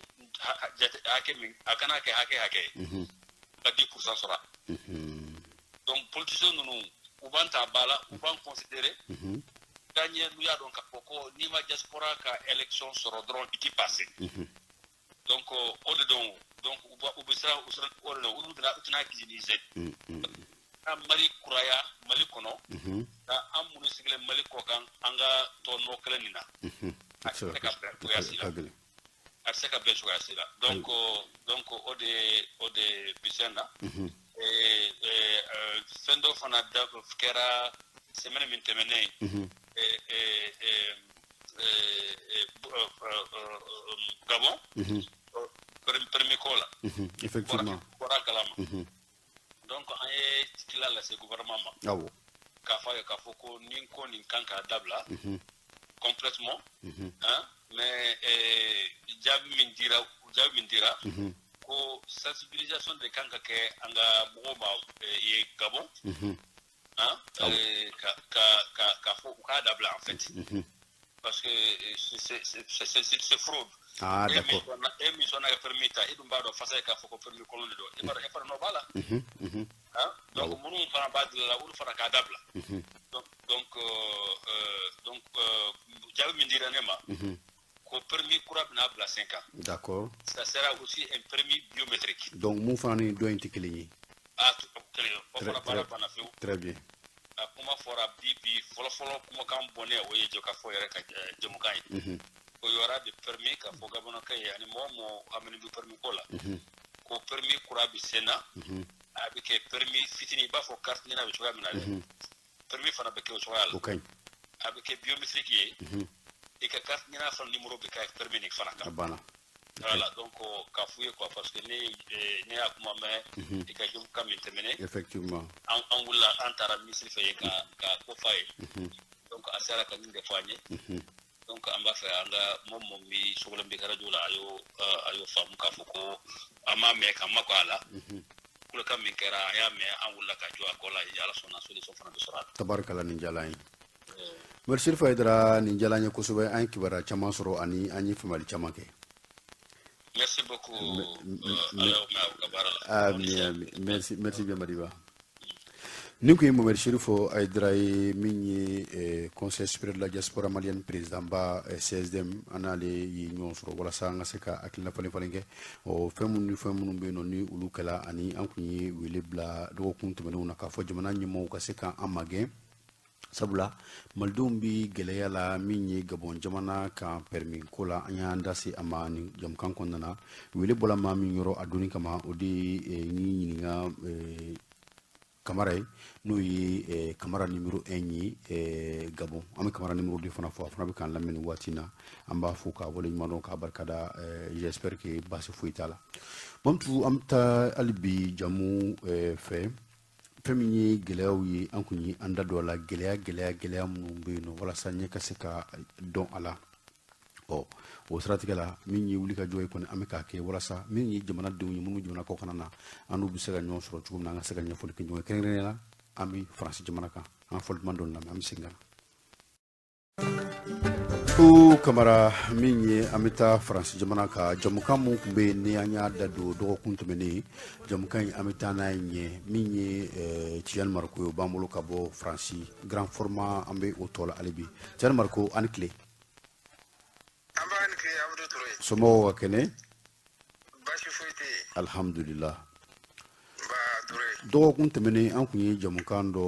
jate hakɛ min, a kana kɛ hakɛ hakɛ ye, ka 10 % sɔrɔ. Donc politiciens ninnu, u b'an ta ba la, u b'an considérer ka ɲɛ. N'u y'a dɔn k'a fɔ ko n'i ma diaspora ka élection sɔrɔ dɔrɔn, i ti passer. Donc o de don. Donc u bɛ siran, u siran o de don. Olu bɛna, u tɛna utiliser ka Mali kuraya Mali kɔnɔ, ka an minnu sigilen Mali kɔ kan, an ka tɔ nɔ kelen nin na, a tɛ se ka bɛn cogoya si la, a tɛ se ka bɛn cogoya si la. Donc o de bi sen na. Fɛn dɔ fana da kɛra semaine min tɛmɛnen, Gabon, premier ko la. Effectivement. Bɔra bɔra a kalama. Donc an ye tila lase gouvernement ma. Awɔ. K'a fɔ a ye k'a fɔ ko nin ko nin kan k'a dabila complètement. Hein? Mais jaabi min dira ko sensibilisation de kan ka kɛ an ka mɔgɔw ma ye Gabon. Hein? K'a fɔ u k'a dabila en fait. Parce que c'est fraude. Ah, d'accord. E min sɔnna ka permis ta, e dun b'a dɔn fasa ye k'a fɔ ko permis kolon de don. E b'a dɔn e fana nɔ b'a la. Hein? Donc minnu fana b'a dilan la, olu fana k'a dabila. Donc jaabi min dira ne ma, ko permis kura bɛna bila sen kan. D'accord. Ça sera aussi un permis biométrique. Donc mun fana ni dɔ in tɛ kelen ye. Ah, kelen ye. O fana baara banna pewu. Très bien. A kuma fɔra bi fɔlɔ-fɔlɔ kumakan bɔnnen o ye jɔkafɔ yɛrɛ ka jɛmukan ye. Ko y aura des permis k'a fɔ gabɔnɔkɛ ye ani mɔgɔ mɔgɔ haminen bɛ permis ko la. Ko permis kura bɛ sen na. A bɛ kɛ permis fitinin i b'a fɔ carte NINA bɛ cogoya min na dɛ. Permis fana bɛ kɛ o cogoya la. O ka ɲi. A bɛ kɛ biométrique ye. I ka carte NINA fana numéro bɛ kɛ permis nin fana kan. A banna. Voilà, donc k'a f'u ye quoi, parce que ne y'a kuma mɛn i ka jɛmukan min tɛmɛnen. Effectivement. An wulila an taara ministre fɛ yen ka ko f'a ye. Donc a sera ka nin de fɔ an ye. Donc an b'a fɛ an ka mɔgɔ mɔgɔ min sogolen bɛ radio la, a y'o faamu k'a fɔ ko an m'a mɛn k'an makɔ a la. Kulekan min kɛra an y'a mɛn, an wulila ka jɔ a kɔ la, Ala sɔnna solution fana bɛ sɔrɔ a la. Tabarikala, nin diyara an ye. Merci Chérif Haïdara, nin diyara an ye kosɛbɛ, an ye kibaruya caman sɔrɔ ani an ye faamuyali caman kɛ. Merci beaucoup. Merci, merci bien Madiba. Nin kun ye Mohamed Chérif Haïdara ye, min ye Conseil supérieur de la diaspora malienne président ba CSDM. An n'ale ye ɲɔgɔn sɔrɔ walasa an ka se ka hakilina falen falen kɛ ɔ fɛn minnu ni fɛn minnu bɛ yen nɔ ni olu kɛla, ani an kun ye wele bila dɔgɔkun tɛmɛnenw na k'a fɔ jamana ɲɛmɔgɔw ka se k'an magɛn, sabula malidenw bi gɛlɛya la min ye Gabon jamana kan permis ko la. An y'an da se a ma ni jamukan kɔnɔna na. Wele bɔla maa min yɔrɔ a donni kama, o de ye ni ɲininka Kamara ye, n'o ye Kamara numéro 1 ye Gabon. An bɛ Kamara numéro 2 fana fɔ, a fana bɛ k'an lamɛn nin waati in na. An b'a fo k'a waleɲuman dɔn k'a barikada. J'espère que baasi foyi t'a la. Bamutu, an bɛ taa hali bi jamu fɛ. Fɛn min ye gɛlɛyaw ye, an kun ye an da don a la, gɛlɛya minnu bɛ yen nɔ walasa ɲɛ ka se ka dɔn a la. Ɔ o siratigɛ la, min ye wuli ka jɔ ye kɔni, an bɛ k'a kɛ walasa min ye jamanadenw ye minnu jamana kɔkanna na, an n'u bɛ se ka ɲɔgɔn sɔrɔ cogo min na, an ka se ka ɲɛfɔli kɛ ɲɔgɔn ye. Kɛrɛnkɛrɛnnenya la, an bɛ Faransi jamana kan. An ka fɔli duman dɔ lamɛn, an bɛ segin ka na. Ko Kamara, min ye an bɛ taa Faransi jamana kan, jamukan mun tun bɛ yen ni an y'a da don dɔgɔkun tɛmɛnen, jamukan in an bɛ taa n'a ye ɲɛ. Min ye Tijani Mariko ye, o b'an bolo ka bɔ Faransi grand format, an bɛ o tɔ la hali bi. Tijani Mariko, an ni tile. An b'a ni tile, Abudu Ture. Somɔgɔw ka kɛnɛ? Baasi foyi tɛ yen. Alhamdulillah. Nba Ture. Dɔgɔkun tɛmɛnen an kun ye jamukan dɔ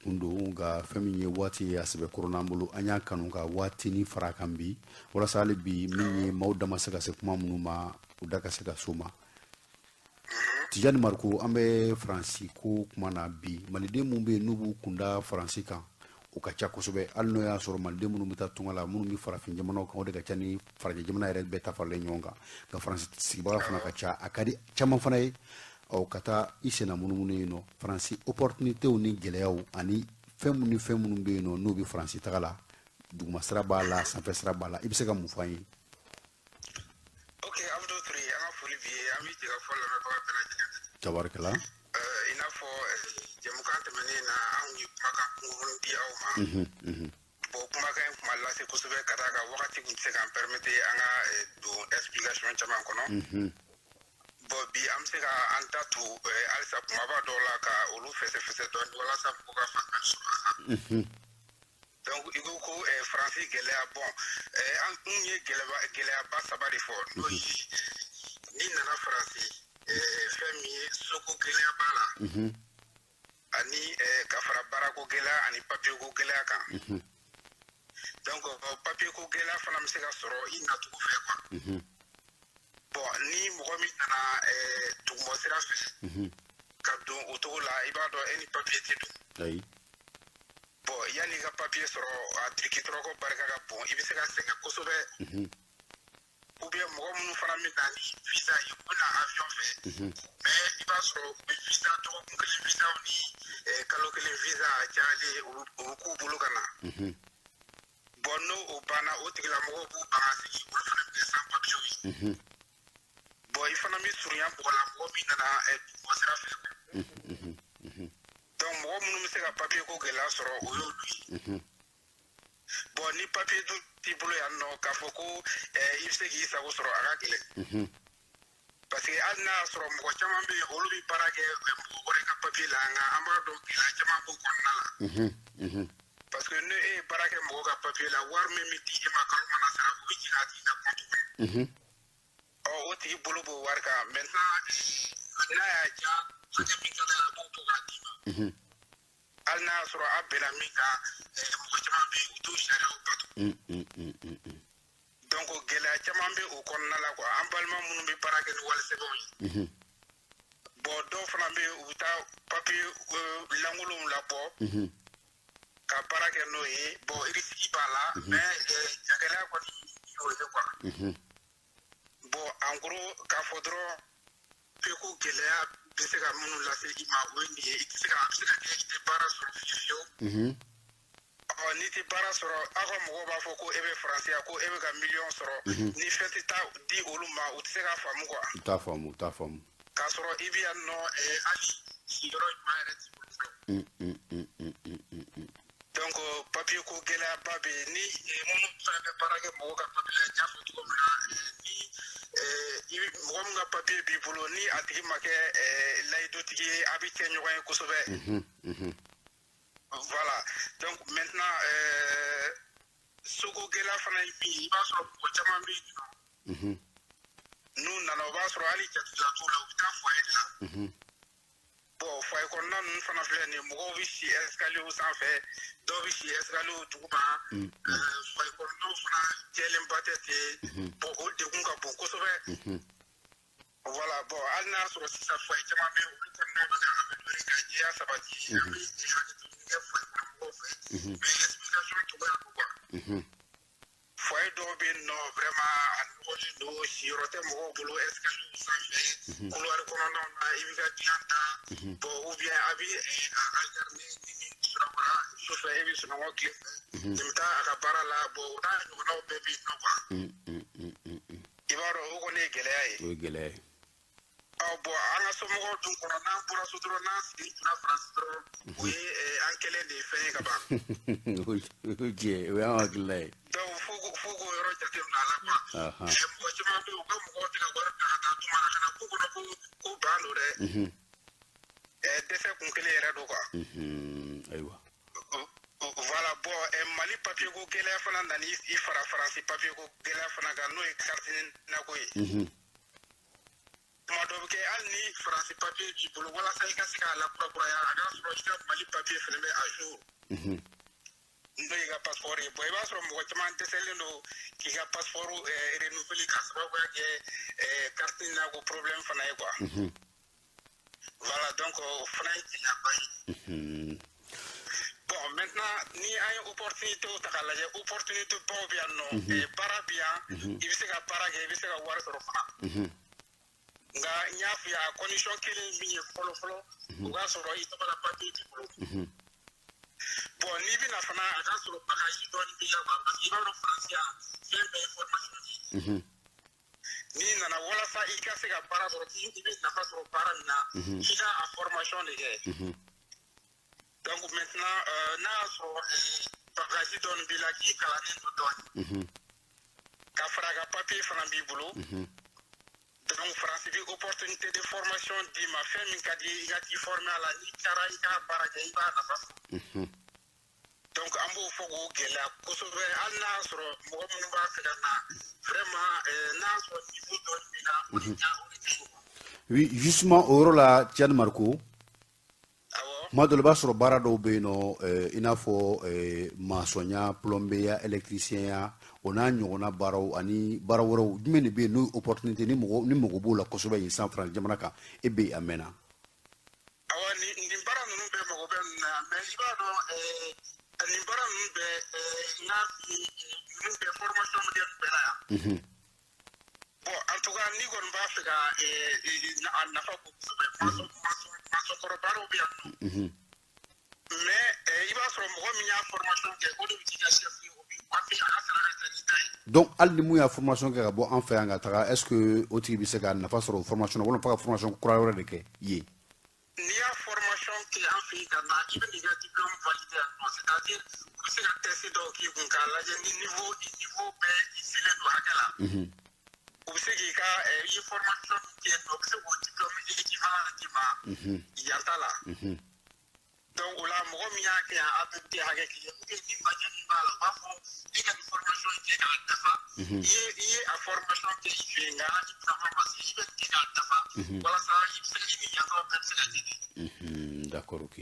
kun don, nka fɛn min ye waati ye a sɛbɛkɔrɔ n'an bolo, an y'a kanu ka waatinin fara kan bi walasa hali bi min ye maaw da ma se ka se kuma minnu ma, u da ka se ka s'o ma. Tijani Mariko, an bɛ Faransi ko kuma na bi. Maliden minnu bɛ yen n'u b'u kunda Faransi kan, o ka ca kosɛbɛ, hali n'o y'a sɔrɔ maliden minnu bɛ taa tunga la, minnu bɛ farafin jamanaw kan, o de ka ca ni farajɛ jamana yɛrɛ bɛɛ ta faralen ɲɔgɔn kan. Nka Faransi sigibaga fana ka ca, a ka di caman fana ye ɔ ka taa i senna munumunu yen nɔ. Faransi opportunitéw ni gɛlɛyaw ani fɛn minnu ni fɛn minnu bɛ yen nɔ n'u bɛ Faransi taga la, duguma sira b'a la, sanfɛ sira b'a la, i bɛ se ka mun fɔ an ye? Ok, Abudu Ture, an ka foli b'i ye, an b'i jɛ ka fɔ lamɛnbaga bɛɛ lajɛlen. Tabarikala. I n'a fɔ jɛmukan tɛmɛnen na, an ye kumakan kunkurunin di aw ma. Bon, kumakan in kuma lase kosɛbɛ ka d'a kan wagati kun tɛ se k'an permettre an ka don explication caman kɔnɔ. Bon, bi an bɛ se ka an da tu halisa kumaba dɔw la ka olu fɛsɛfɛsɛ dɔɔni walasa mɔgɔw ka faamuyali sɔrɔ a la. Donc i ko ko Faransi gɛlɛya, bon an kun ye gɛlɛyaba saba de fɔ, n'o ye n'i nana Faransi, fɛn min ye soko gɛlɛya b'a la, ani ka fara baarako gɛlɛya ani papier ko gɛlɛya kan. Donc papier ko gɛlɛya fana bɛ se ka sɔrɔ i nacogo fɛ quoi. Bon, ni mɔgɔ min nana dugumɔ sira fɛ ka don o cogo la, i b'a dɔn e ni papier tɛ don. Ayi. Bon, yanni i ka papier sɔrɔ, a tiriki tɔrɔkɔ barika ka bon, i bɛ se ka sɛgɛn kosɛbɛ. Ou bien mɔgɔ minnu fana bɛ na ni visa ye, u bɛ na avion fɛ. Mais nɔgɔyalen o bɛ k'u bolo ka na. Bon, n'o o banna, o tigilamɔgɔw b'u ban ka segin, olu fana bɛ kɛ sans papier ye. Bon, i fana bɛ surunya mɔgɔ la, mɔgɔ min nana duguma sira fɛ. Donc mɔgɔ minnu bɛ se ka papier ko gɛlɛya sɔrɔ, o y'olu ye. Bon, ni papier dun t'i bolo yan nɔ, k'a fɔ ko i bɛ se k'i sago sɔrɔ, a ka gɛlɛn. Parce que hali n'a y'a sɔrɔ mɔgɔ caman bɛ yen, olu bɛ baara kɛ mɔgɔ wɛrɛ ka papier la, nka an b'a dɔn gɛlɛya caman b'o kɔnɔna la. Parce que ne e ye baara kɛ mɔgɔ ka papier la, wari min bɛ di e ma kalo mana sara, o bɛ jigin a tigi ka compte kɔnɔ. Ɔ, o tigi bolo b'o wari kan. Maintenant, n'a y'a diya, hakɛ min ka d'a ye, a b'o bɔ k'a d'i ma. Hali n'a y'a sɔrɔ a bɛnna min kan, mɔgɔ caman bɛ yen, u t'o sariyaw bato. Donc gɛlɛya caman bɛ o kɔnɔna la quoi, an balima minnu bɛ baara kɛ ni wali sɛbɛnw ye. Bon, dɔw fana bɛ yen, u bɛ taa papier lankolonw labɔ ka baara kɛ n'o ye. Bon, risque b'a la, mais gɛlɛya kɔni y'o ye quoi. Bon, en gros, k'a fɔ dɔrɔn ko gɛlɛya bɛ se ka minnu lase i ma, o ye nin ye. I tɛ se ka, a bɛ se ka kɛ i tɛ baara sɔrɔ fiyewu fiyewu. Ɔ, n'i tɛ baara sɔrɔ, aw ka mɔgɔw b'a fɔ ko e bɛ faransi yan, ko e bɛ ka miliyɔn sɔrɔ. Ni fɛn tɛ taa di olu ma, u tɛ se k'a faamu quoi. U t'a faamu, u t'a faamu. K'a sɔrɔ i bɛ yan nɔ, hali sigiyɔrɔ ɲuman yɛrɛ t'i bolo fɔlɔ. Donc papier ko gɛlɛyaba bɛ yen. Ni minnu fana bɛ baara kɛ mɔgɔw ka papier la, n y'a fɔ cogo min na, ni i bɛ mɔgɔ min ka papier b'i bolo, ni a tigi ma kɛ layidutigi ye, a bɛ kɛ ɲɔgɔn ye kosɛbɛ. Voilà. Donc maintenant, soko gɛlɛya fana ye min ye, i b'a sɔrɔ mɔgɔ caman bɛ yen nɔ, n'u nana, o b'a sɔrɔ hali jatigila t'u la, u bɛ taa foyer de la. Bon, foyer kɔnɔna ninnu fana filɛ nin ye, mɔgɔw bɛ si escalier sanfɛ, dɔw bɛ si escalier duguma. Foyer kɔnɔnaw fana jɛlenba tɛ ten. Bon, o degun ka bon kosɛbɛ. Voilà. Bon, hali n'a y'a sɔrɔ sisan foyer caman bɛ yen, olu kɔnɔna bɛ ka améliorer ka jɛya sabati, an bɛ hakɛ to ɲini kɛ foyer kɔnɔ mɔgɔw fɛ, mais explication cogoya don quoi. Foyer dɔw bɛ yen nɔ, vraiment a nɔgɔlen don, siyɔrɔ tɛ mɔgɔw bolo, escalier sanfɛ, couloir kɔnɔnaw na, i b'i ka dilan ta. Bon, ou bien a bɛ a alterner, ni min sunɔgɔra sufɛ, e bɛ sunɔgɔ tile fɛ, nin bɛ taa a ka baara la. Bon, o n'a ɲɔgɔnnaw bɛɛ bɛ yen nɔ quoi. I b'a dɔn, o kɔni ye gɛlɛya ye. O ye gɛlɛya ye. Ɔ, bon, an ka somɔgɔw dun kɔnɔ, n'an bɔra so dɔrɔn, n'an sigi kunna Faransi dɔrɔn, o ye an kɛlen de ye fɛn ye ka ban. O tiɲɛ, o y'an hakilila ye. Donc fo k'o yɔrɔ jateminɛ a la quoi. Mɔgɔ caman bɛ yen, u ka mɔgɔw tɛ ka wari bila ka taa d'u ma ka na k'u kɔnɔ ko ban don dɛ. Dɛsɛ kun kelen yɛrɛ don quoi. Ayiwa. Voilà. Bon, Mali papier ko gɛlɛya fana nana i fara Faransi papier ko gɛlɛya fana kan, n'o ye carte NINA ko ye. Tuma dɔ bɛ kɛ, hali ni Faransi papier b'i bolo, walasa i ka se k'a lakurakuraya, a k'a sɔrɔ i ka Mali papier fana bɛ à jour, n'o y'i ka passeport ye. Bon, i b'a sɔrɔ mɔgɔ caman dɛsɛlen don k'i ka passeport renouveler k'a sababuya kɛ carte NINA ko problème fana ye quoi. Voilà, donc o fana ye gɛlɛyaba ye. Bon, maintenant, ni an ye opportunité ta k'a lajɛ, opportunité baw bɛ yan nɔ, baara bɛ yan, i bɛ se ka baara kɛ, i bɛ se ka wari sɔrɔ fana. Nka n y'a f'i ye, a condition kelen min ye fɔlɔ fɔlɔ, o k'a sɔrɔ i tɔgɔ la papier t'i bolo. Bon, n'i bɛna fana, a k'a sɔrɔ bagage dɔɔni b'i la quoi, parce que i b'a dɔn, Faransi yan, fɛn bɛɛ ye formation de ye. N'i nana, walasa i ka se ka baara sɔrɔ, i bɛ nafa sɔrɔ baara min na, f'i ka a formation de kɛ. Donc maintenant, n'a y'a sɔrɔ bagage dɔɔni b'i la, k'i kalannen don dɔɔni, ka fara a ka papier fana b'i bolo, donc Faransi bɛ opportunité de formation d'i ma. Fɛn min ka di i ye, i ka t'i former a la, n'i taara i k'a baara kɛ, i b'a nafa sɔrɔ. Donc an b'o fɔ k'o gɛlɛya kosɛbɛ. Hali n'a y'a sɔrɔ mɔgɔ minnu b'a fɛ ka na, vraiment, n'a y'a sɔrɔ niveau dɔɔni b'i la, o de ka ɲi. Oui, justement, o yɔrɔ la, Tiani Mariko. Awɔ. Kuma dɔ la, i b'a sɔrɔ baara dɔw bɛ yen nɔ, i n'a fɔ maçonnya, plombier, électricien, o n'a ɲɔgɔnna baaraw ani baara wɛrɛw. Jumɛn de bɛ yen n'o ye opportunité, ni mɔgɔ ni mɔgɔ b'o la kosɛbɛ yen san Faransi jamana kan, e bɛ yen a mɛnna? Awɔ, nin baara ninnu bɛɛ mago bɛ ninnu na yan, mais i b'a dɔn, nin baara ninnu bɛɛ, n y'a f'i ye, ninnu bɛɛ formation bɛ kɛ nin bɛɛ la yan. Bon, en tout cas, n'i kɔni b'a fɛ ka a nafa bon kosɛbɛ, maçon kɔrɔ baaraw bɛ yan nɔ. Mais i b'a sɔrɔ mɔgɔ min y'a formation kɛ, o de bɛ k'i ka chef ye, o b'i coiffer, a ka sara ka ca n'i ta ye. Donc hali ni mun y'a formation kɛ ka bɔ an fɛ yan ka taga, est ce que o tigi bɛ se ka nafa sɔrɔ o formation na, walima f'a ka formation kura wɛrɛ de kɛ yen? N'i y'a formation kɛ an fɛ yen ka na, i bɛ n'i ka diplôme valider yan nɔ, c'est à dire u bɛ se ka test dɔw k'i kun k'a lajɛ ni niveau bɛɛ i selen don hakɛ la. U bɛ se k'i ka i ye formation min kɛ yen nɔ, u bɛ se k'o diplôme équivalent d'i ma yan ta la. Donc o la, mɔgɔ min y'a kɛ yan, a bɛɛ tɛ hakɛ kelen, ou bien ni majɛ min b'a la, u b'a fɔ e ka nin formation kɛ k'a dafa. I ye a formation kɛ i fɛ yen, nka i nafa ma se, i bɛ nin kɛ k'a dafa walasa i bɛ se ka i ni yan taw bɛɛ bɛ se ka kɛ. D'accord, ok.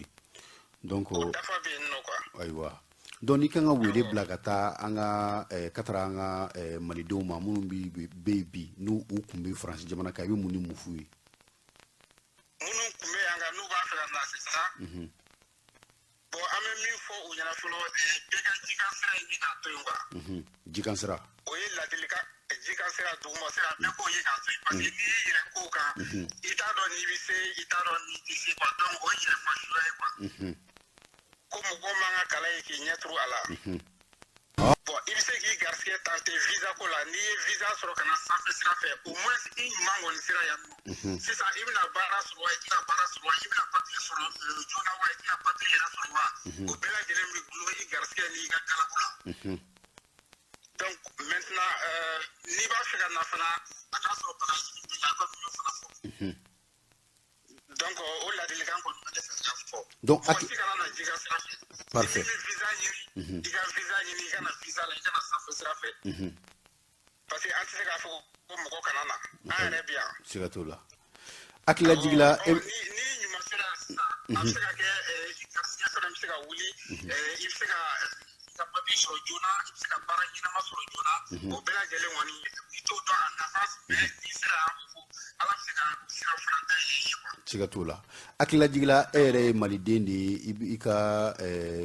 Donc o dafa bɛ yen nɔ quoi. Ayiwa, donc n'i kan ka wele bila ka taa an ka ka taara an ka malidenw ma minnu bɛ yen bi, n'u u kun bɛ Faransi jamana kan, i bɛ mun ni mun f'u ye? Minnu kun bɛ yan nka n'u b'a fɛ ka na sisan, bon, an bɛ min fɔ u ɲɛna fɔlɔ, bɛɛ ka jikan sira ɲini k'a to yen quoi. Jikan sira. O ye ladilikan, jikan sira, duguma sira, bɛɛ k'o ye k'a to yen, parce que n'i y'i yɛrɛ ko kan, i t'a dɔn n'i bɛ se, i t'a dɔn n'i tɛ se quoi. Donc o ye yɛrɛ fasuguya ye quoi. Ko mɔgɔ man ka kalan ye k'i ɲɛ turu a la. Bon, i bɛ se k'i garisɛgɛ tenter visa ko la. N'i ye visa sɔrɔ ka na sanfɛ sira fɛ, au moins i ɲuman kɔni sera yan nɔ. Sisan i bɛna baara sɔrɔ wa, i tɛna baara sɔrɔ wa, i bɛna papier sɔrɔ joona wa, i tɛna papier yɛrɛ sɔrɔ wa, o bɛɛ lajɛlen bɛ dulon i garisɛgɛ n'i ka galabu la. Donc maintenant, n'i b'a fɛ ka na fana, a k'a sɔrɔ bagaji b'i la, komi n y'o fana fɔ. Donc o ladilikan kɔni bɛ ne fɛ ka fɔ. Donc mɔgɔ si kana na jikan sira fɛ. Parfait. Ni min bɛ visa ɲini, i ka visa ɲini, i ka na visa la, i ka na sanfɛ sira fɛ. Parce que an tɛ se k'a fɔ ko mɔgɔ kana na. An yɛrɛ bɛ yan. Siga t'o la. Hakilila jigila. Ni ɲuman sera yan sisan, a bɛ se ka kɛ i garisɛgɛ fana bɛ se ka wuli, i bɛ se ka i ka papier sɔrɔ joona, i bɛ se ka baara ɲɛnama sɔrɔ joona. O bɛɛ lajɛlen kɔni, i t'o dɔn a nafa, mais n'i sera yan, Ala bɛ se ka sira fana dayɛlɛ i ye quoi. Siga t'o la. Hakilila jigila, e yɛrɛ ye maliden de ye, i ka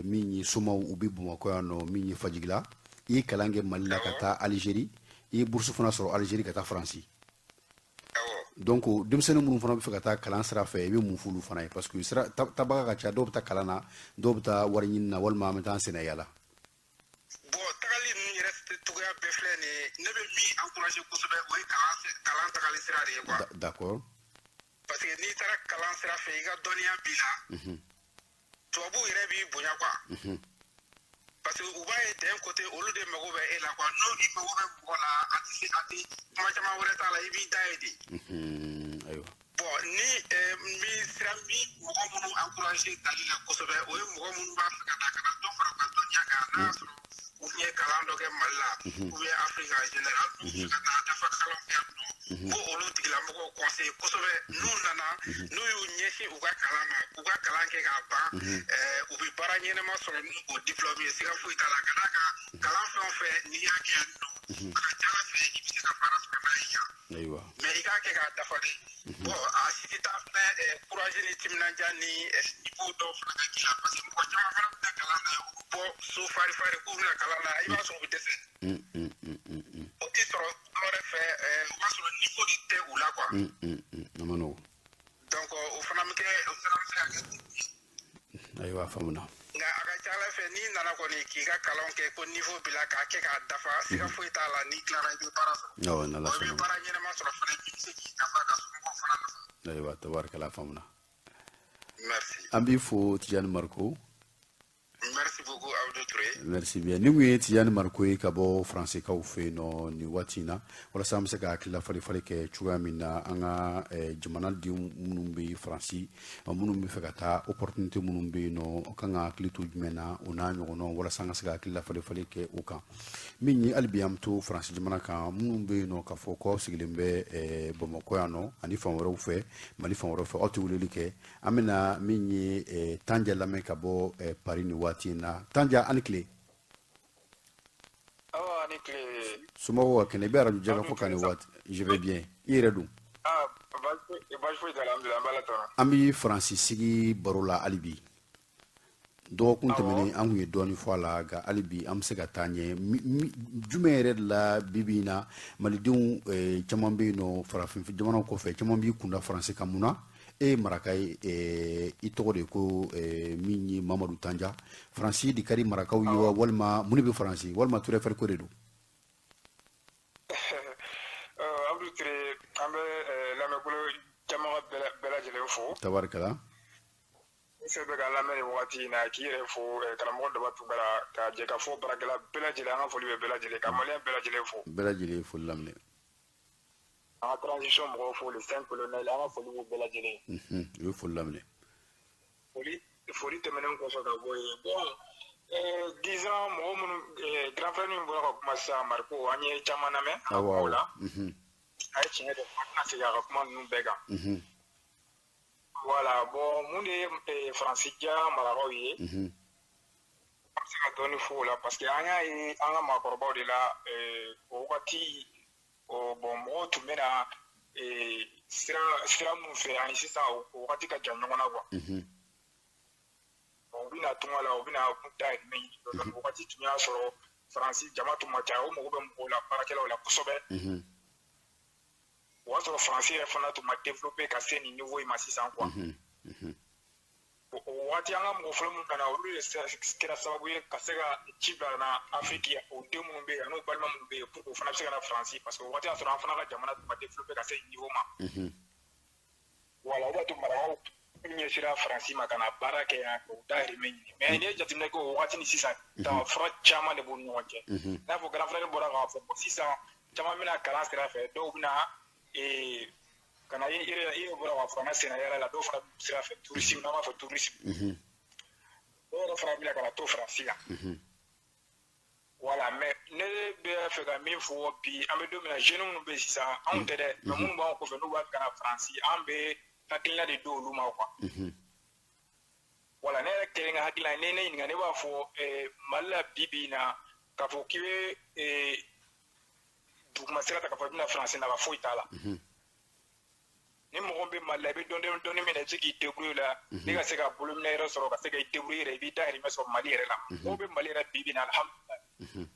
min ye somaw, u bɛ Bamakɔ yan nɔ, min ye Fajigila. I ye kalan kɛ Mali la ka taa Algérie, i ye bourse fana sɔrɔ Algérie ka taa Faransi. Donc denmisɛnnin minnu fana bɛ fɛ ka taa kalan sira fɛ, i bɛ mun f'olu fana ye? Parce que sira tabaga ka ca, dɔw bɛ taa kalan na, dɔw bɛ taa wari ɲini na, walima an bɛ taa an senna yaala. Bon, tagali ninnu yɛrɛ cogoya bɛɛ filɛ nin ye, ne bɛ min encourager kosɛbɛ, o ye kalan tagali sira de ye quoi. D'accord. Parce que n'i taara kalan sira fɛ, i ka dɔnniya b'i la, tubabuw yɛrɛ b'i bonya quoi. Parce que u b'a ye d'un côté, olu de mago bɛ e la quoi. N'o i mago bɛ mɔgɔ la, a tɛ se, a tɛ kuma caman wɛrɛ t'a la, i b'i da ye de. Ayiwa. Bon, ni n bɛ sira min mɔgɔ minnu encourager tali la kosɛbɛ, o ye mɔgɔ minnu b'a fɛ ka na ka na dɔ fara u ka dɔnniya kan, n'a y'a sɔrɔ u tun ye kalan dɔ kɛ Mali la ou bien Afrique en général, n'u bɛ fɛ ka taa dafa kalan kɛ yan nɔ, n b'o olu tigilamɔgɔw conseiller kosɛbɛ. N'u nana, n'u y'u ɲɛsin u ka kalan ma, k'u ka kalan kɛ k'a ban, u bɛ baara ɲɛnama sɔrɔ ni o diplôme ye, siga foyi t'a la. Ka d'a kan, kalan fɛn o fɛn n'i y'a kɛ yan nɔ, a ka ca Ala fɛ, i bɛ se ka baara sɔrɔ n'a ye yan. Mais i k'a kɛ k'a dafa de. Bon, a si tɛ taa fɛnɛ courage ni timinandiya ni niveau dɔw fana ka k'i la, parce que mɔgɔ caman fana bɛ taa kalan na, u bɛ bɔ so fari fari k'u bɛna kalan na, i b'a sɔrɔ u bɛ dɛsɛ. O tɛ sɔrɔ dɔwɛrɛ fɛ, o b'a sɔrɔ niveau de tɛ u la quoi. A ma nɔgɔn. Donc o fana bɛ kɛ, o fana bɛ se ka kɛ. Ayiwa, a faamuna. Nka a ka ca Ala fɛ, n'i nana kɔni k'i ka kalan kɛ ko niveau b'i la, k'a kɛ k'a dafa, siga foyi t'a la, n'i tilara, i bɛ baara sɔrɔ. Awɔ, n'Ala I bɛ sɔnna. baara ɲɛnama sɔrɔ fana min bɛ se k'i nafa, ka somɔgɔw fana nafa. Ayiwa, tabarikala, a faamuna. Merci. An b'i fo, Tijani Mariko. Merci beaucoup, Abdou Touré. Merci bien. Ni kun ye Tijani Mariko ye ka bɔ Faransikaw fɛ yen nɔ nin waati in na, walasa an bɛ se ka hakilila falen falen kɛ cogoya min na an ka jamanadenw minnu bɛ Faransi, minnu bɛ fɛ ka taa, opportunité minnu bɛ yen nɔ, o kan ka hakili to jumɛn na, o n'a ɲɔgɔnnaw, walasa an ka se ka hakilila falen falen kɛ o kan. Min ye hali bi an bɛ to Faransi jamana kan, minnu bɛ yen nɔ k'a fɔ k'aw sigilen bɛ Bamakɔ yan nɔ ani fan wɛrɛw fɛ, Mali fan wɛrɛw fɛ, aw tɛ weleli kɛ. An bɛna min ye Tanja lamɛn ka bɔ Paris nin waati in na. Tanja, ani tile. Awa, ni tile. Somɔgɔw ka kɛnɛ? I bɛ arajo Jɛkafɔ kan nin waati. Je vais bien, i yɛrɛ dun? Ah, baasi foyi t'a la, alhamdulilah, an bɛ Ala tanu. An bɛ Faransi sigi baro la hali bi. Dɔgɔkun tɛmɛnen an kun ye dɔɔni fɔ a la, nka hali bi an bɛ se ka taa ɲɛ. Jumɛn yɛrɛ de la bi bi in na malidenw caman bɛ yen nɔ farafin jamanaw kɔfɛ, caman b'i kunda Faransi kan? Mun na? E ye maraka ye, i tɔgɔ de ko min ye Mamadu Tanja. Faransi de ka di marakaw ye wa, walima mun de bɛ Faransi, walima Tour Eiffel ko de don? Abdou Touré, an bɛ lamɛnkulu jama bɛɛ lajɛlen fo. Tabarikala. Fɛn bɛ ka lamɛn nin wagati in na, k'i yɛrɛ fo, karamɔgɔ Daba Tunkara, ka jɛ ka fɔ baarakɛla bɛɛ lajɛlen, an ka foli bɛ bɛɛ lajɛlen, ka maliyɛn bɛɛ lajɛlen fo. Bɛɛ lajɛlen foli laminɛ. An ka transition mɔgɔw fo, les cinq colonels, an ka foli b'u bɛɛ lajɛlen. U ye foli laminɛ. Foli tɛmɛnen kɔfɛ ka bɔ yen, bon, disons mɔgɔ minnu, grand frère min bɔra ka kuma sisan, Mariko, an ye caman lamɛn a kumaw la. A ye tiɲɛ de fɔ, an tɛna segin a ka kuma ninnu bɛɛ kan. Voilà, bon, mun de ye Faransi diya marakaw ye? An bɛ se ka dɔɔni fɔ o la, parce que an y'a ye an ka maakɔrɔbaw de la, o wagati o, bon, mɔgɔw tun bɛ na sira mun fɛ ani sisan, o wagati ka jan ɲɔgɔn na quoi. Bon, u bɛna tunga la, u bɛna dahirimɛ ɲini dɔɔni. O wagati tun y'a sɔrɔ Faransi jama tun ma ca, o mago bɛ mɔgɔw la, baarakɛlaw la kosɛbɛ. O y'a sɔrɔ Faransi yɛrɛ fana tun ma développé ka se nin niveau in ma sisan quoi. O waati, an ka mɔgɔ fɔlɔ minnu nana, olu de kɛra sababu ye ka se ka ci bila ka na Afiriki, o den minnu bɛ yen ani balima minnu bɛ yen, pour que o fana bɛ se ka na Faransi, parce que o waati y'a sɔrɔ an fana ka jamana tun ma développé ka se niveau ma. Voilà, o b'a to marakaw ɲɛsira Faransi ma ka na baara kɛ yan, k'o dahirimɛ ɲini. Mais n'i ye jateminɛ kɛ, o wagati ni sisan, fura caman de b'u ni ɲɔgɔn cɛ. I n'a fɔ grand frère bɔra k'a fɔ, sisan caman bɛna kalan sira fɛ, dɔw bɛna ka na, i yɛrɛ bɔra k'a fɔ, an ka senna yala la, dɔw fana sira fɛ tourisme, n'an b'a fɔ tourisme, dɔw yɛrɛ fana bɛna ka na to Faransi yan. Voilà, mais ne bɛ fɛ ka min fɔ bi, an bɛ don min na, jeunes minnu bɛ yen sisan, anw tɛ dɛ, mais minnu b'anw kɔfɛ, n'u b'a fɛ ka na Faransi, an bɛ hakilina de d'olu ma quoi. Voilà, ne yɛrɛ kelen ka hakilina, ne ɲininka, ne b'a fɔ Mali la bi bi in na, k'a fɔ k'i bɛ duguma sira ta k'a fɔ i bɛna Faransi, nafa foyi t'a la. Ni mɔgɔ bɛ Mali la, i bɛ dɔɔni dɔɔni min na, i bɛ se k'i débrouiller la, ne ka se ka bolominɛ yɛrɛ sɔrɔ, ka se ka i débrouiller yɛrɛ, i b'i dahirimɛ sɔrɔ Mali yɛrɛ la. Mɔgɔw bɛ Mali yɛrɛ bi bi in na, alhamdulilayi.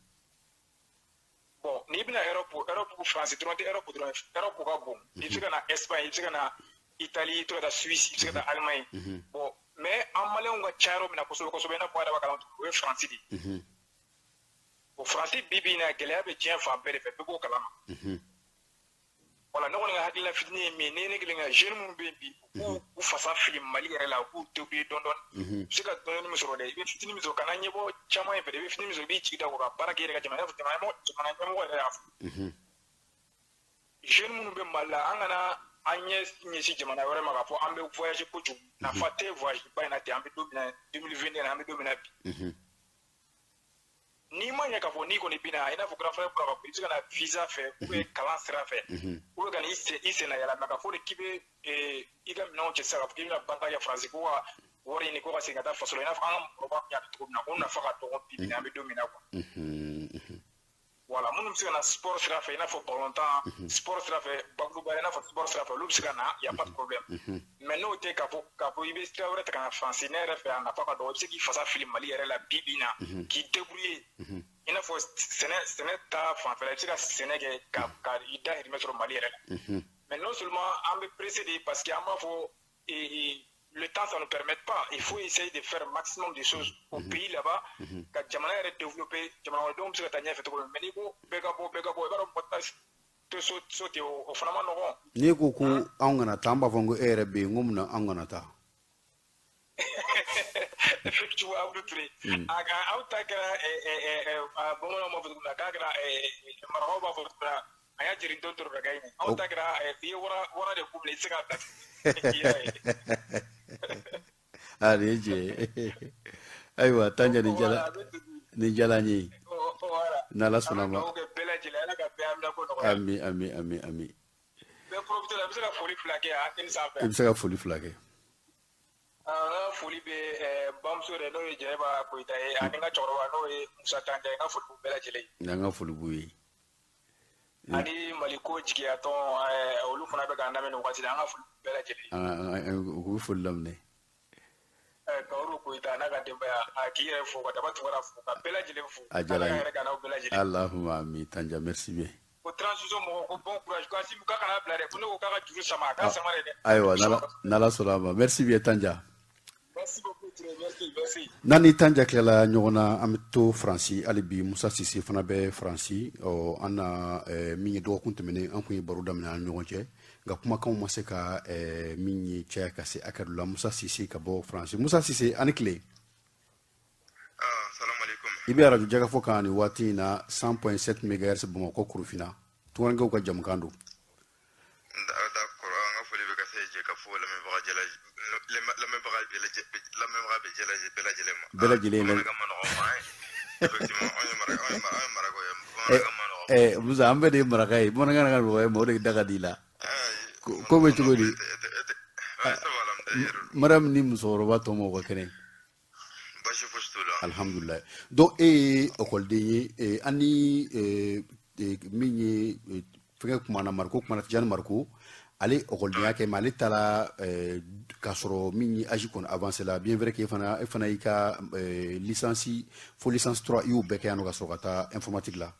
Bon, n'i bɛna Europe, Europe Faransi dɔrɔn tɛ, Europe dɔrɔn, Europe ka bon. I bɛ se ka na Espagne, i bɛ se ka na Italie, i bɛ se ka taa Suisse, i bɛ se ka taa Allemagne. Bon, mais an maliyɛnw ka ca yɔrɔ min na kosɛbɛ kosɛbɛ, i n'a fɔ a yɛrɛ b'a kalama, o ye Faransi de ye. Bon, Faransi bi bi in na, gɛlɛya bɛ diɲɛ fan bɛɛ de fɛ, bɛɛ b'o kalama. Voilà, ne kɔni ka hakilina fitinin ye min ye, ni ne kelen ka jeune minnu bɛ yen bi, u k'u u fasa fili Mali yɛrɛ la, u k'u débrouiller dɔɔni dɔɔni. U bɛ se ka dɔɔni min sɔrɔ dɛ, i bɛ fitinin min sɔrɔ, kana ɲɛbɔ caman in fɛ dɛ, i bɛ fitinin min sɔrɔ, i b'i jigi da o kan ka baara kɛ i yɛrɛ ka jamana, i n'a fɔ jamana ɲɛmɔgɔ yɛrɛ y'a fɔ. Jeune minnu bɛ Mali la, an kana an ɲɛ ɲɛsin jamana wɛrɛ ma k'a fɔ an bɛ voyage kojugu. Nafa tɛ voyage ba in na ten, an bɛ don min na, 2021 an bɛ don min na bi. N'i ma ɲɛ k'a fɔ n'i kɔni bɛna, i n'a fɔ grand frère bɔra k'a fɔ, i bɛ se ka na visa fɛ ou bien kalan sira fɛ, ou bien ka na i sen na yala, mais k'a fɔ de k'i bɛ i ka minɛnw cɛ sisan k'a fɔ k'i bɛna baara kɛ Faransi ko ka wari ɲini ko ka segin ka taa faso la, i n'a fɔ an ka mɔgɔkɔrɔbaw y'a kɛ cogo min na, o nafa ka dɔgɔ bi bi in na, an bɛ don min na quoi. Voilà, minnu bɛ se ka na sport sira fɛ, i n'a fɔ ballon sport sira fɛ, bakuruba, i n'a fɔ sport sira fɛ, olu bɛ se ka na, y a pas de problème. Mais n'o tɛ, k'a fɔ i bɛ sira wɛrɛ ta ka na Faransi, ne yɛrɛ fɛ, a nafa ka dɔgɔ. I bɛ se k'i fasa fili Mali yɛrɛ la bi bi in na, k'i débrouiller, i n'a fɔ sɛnɛ ta fanfɛla, i bɛ se ka sɛnɛ kɛ ka i dahirimɛ sɔrɔ Mali yɛrɛ la. Mais non seulement an bɛ pressé de, parce que an b'a fɔ le temps, ça ne permet pas. Il faut essayer de faire maximum de choses au pays là-bas, ka jamana yɛrɛ développer, jamana wɛrɛdenw bɛ se ka taa ɲɛfɛ cogo min. Mais n'i ko bɛɛ ka bɔ, bɛɛ ka bɔ, i b'a dɔn mɔgɔ tɛ so ten, o fana ma nɔgɔn. N'e ko ko anw kana taa, an b'a fɔ ko e yɛrɛ bɛ yen, n ko munna anw kana taa? Effectivement, Abdou Touré, a ka aw ta kɛra, bamananw b'a fɔ cogo min na k'a kɛra, marakaw b'a fɔ cogo min na, a y'a jeri don toro ka ɲi. Aw ta kɛra i ye wara de kun minɛ, i tɛ se k'a bila. I y'a ye. Aa, nin ye tiɲɛ ye. Ayiwa Tanja, nin jala nin jala n ye. N'Ala sɔnna ma. An bɛ dugawu kɛ bɛɛ lajɛlen, Ala ka bɛɛ haminako nɔgɔya. Ami, ami, ami, ami. N bɛ profiter la, n bɛ se ka foli fila kɛ antenne sanfɛ? I bɛ se ka foli fila kɛ. N ka foli bɛ bamuso yɛrɛ, n'o ye Jɛnɛba Koyita ye, ani n ka cɛkɔrɔba, n'o ye Musa Tanja ye, n ka foli b'u bɛɛ lajɛlen ye. N'an ka foli b'u ye. Ani Maliko jigiyatɔn, olu fana bɛ k'an lamɛn nin waati la, an ka foli b'u bɛɛ lajɛlen ye. U bɛ foli laminɛ. Gawuro Koyita n'a ka denbaya, a k'i yɛrɛ fo, ka Daba Tunkara fo, ka bɛɛ lajɛlen fo. A diyara n ye. Ala ka hɛrɛ k'an n'aw bɛɛ lajɛlen. Allahumma amin Tanja, merci bien. Ko transition mɔgɔw ko bon courage, ko Assimi k'a kana bila dɛ, ko ne ko k'a ka juru sama, a k'a sama dɛ. Ayiwa, n'Ala sɔnna a ma. Merci bien Tanja. Merci beaucoup Touré, merci, merci. N'an ni Tanja tilala ɲɔgɔn na, an bɛ to Faransi hali bi. Musa Sise fana bɛ Faransi. Ɔ, an na min ye dɔgɔkun tɛmɛnen, an kun ye baro daminɛ an ni ɲɔgɔn cɛ, nka kumakanw ma se ka min ye caya ka se hakɛ dɔ la. Musa Sise ka bɔ Faransi. Musa Sise, a ni tile. Salam alaikum. I bɛ arajo Jagafɔ kan nin waati in na, 100.7 MHz, Bamakɔ Kurufina. Tungarankew ka jamukan don. D'accord, an ka foli bɛ ka se Jɛkafɔ lamɛnbaga bɛɛ lajɛlen ma. Bɛɛ lajɛlen. Bamanankan ma nɔgɔn ma, effectivement, anw ye marakaw ye, bamanankan ma nɔgɔn. Musa, an bɛɛ de ye maraka ye, bamanankan ka nɔgɔn ma, o de da ka di i la. Ko bɛ cogo di? Mariam ni musokɔrɔba tɔ ma, u ka kɛnɛ? Baasi fosi t'u la. Alhamdulilayi. Donc e ye ekɔliden ye, an ni min ye fɛnkɛ kumana, Mariko kumana, Tijani Mariko, ale ekɔlidenya kɛ, mais ale taara k'a sɔrɔ min ye âge kɔni avancé la. Bien vrai que e fana y'i ka licence fo licence 3, i y'o bɛɛ kɛ yan nɔ ka sɔrɔ ka taa informatique la.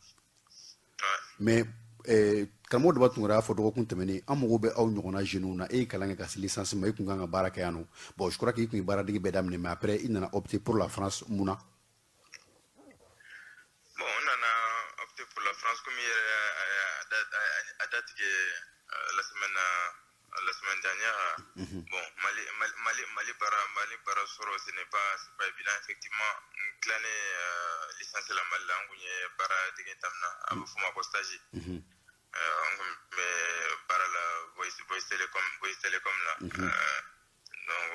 Mais karamɔgɔ Daba Tunkara y'a fɔ dɔgɔkun tɛmɛnen, an mago bɛ aw ɲɔgɔnna jeunes na. E ye kalan kɛ ka se licence ma, e kun kan ka baara kɛ yan nɔ. Bon, je crois que i kun ye baaradege bɛɛ daminɛ, mais après i nana opter pour la France. Mun na? Bon, n nana opter pour la France comme i yɛrɛ a datigɛ la semaine dernière. Bon, Mali Mali Mali baara Mali baara sɔrɔ, ce n'est pas c'est pas évident effectivement. N tilalen licence la Mali la, n kun ye baara dege daminɛ, a bɛ f'o ma ko stage. N kun bɛ baara la Bouygues Télécom la. Donc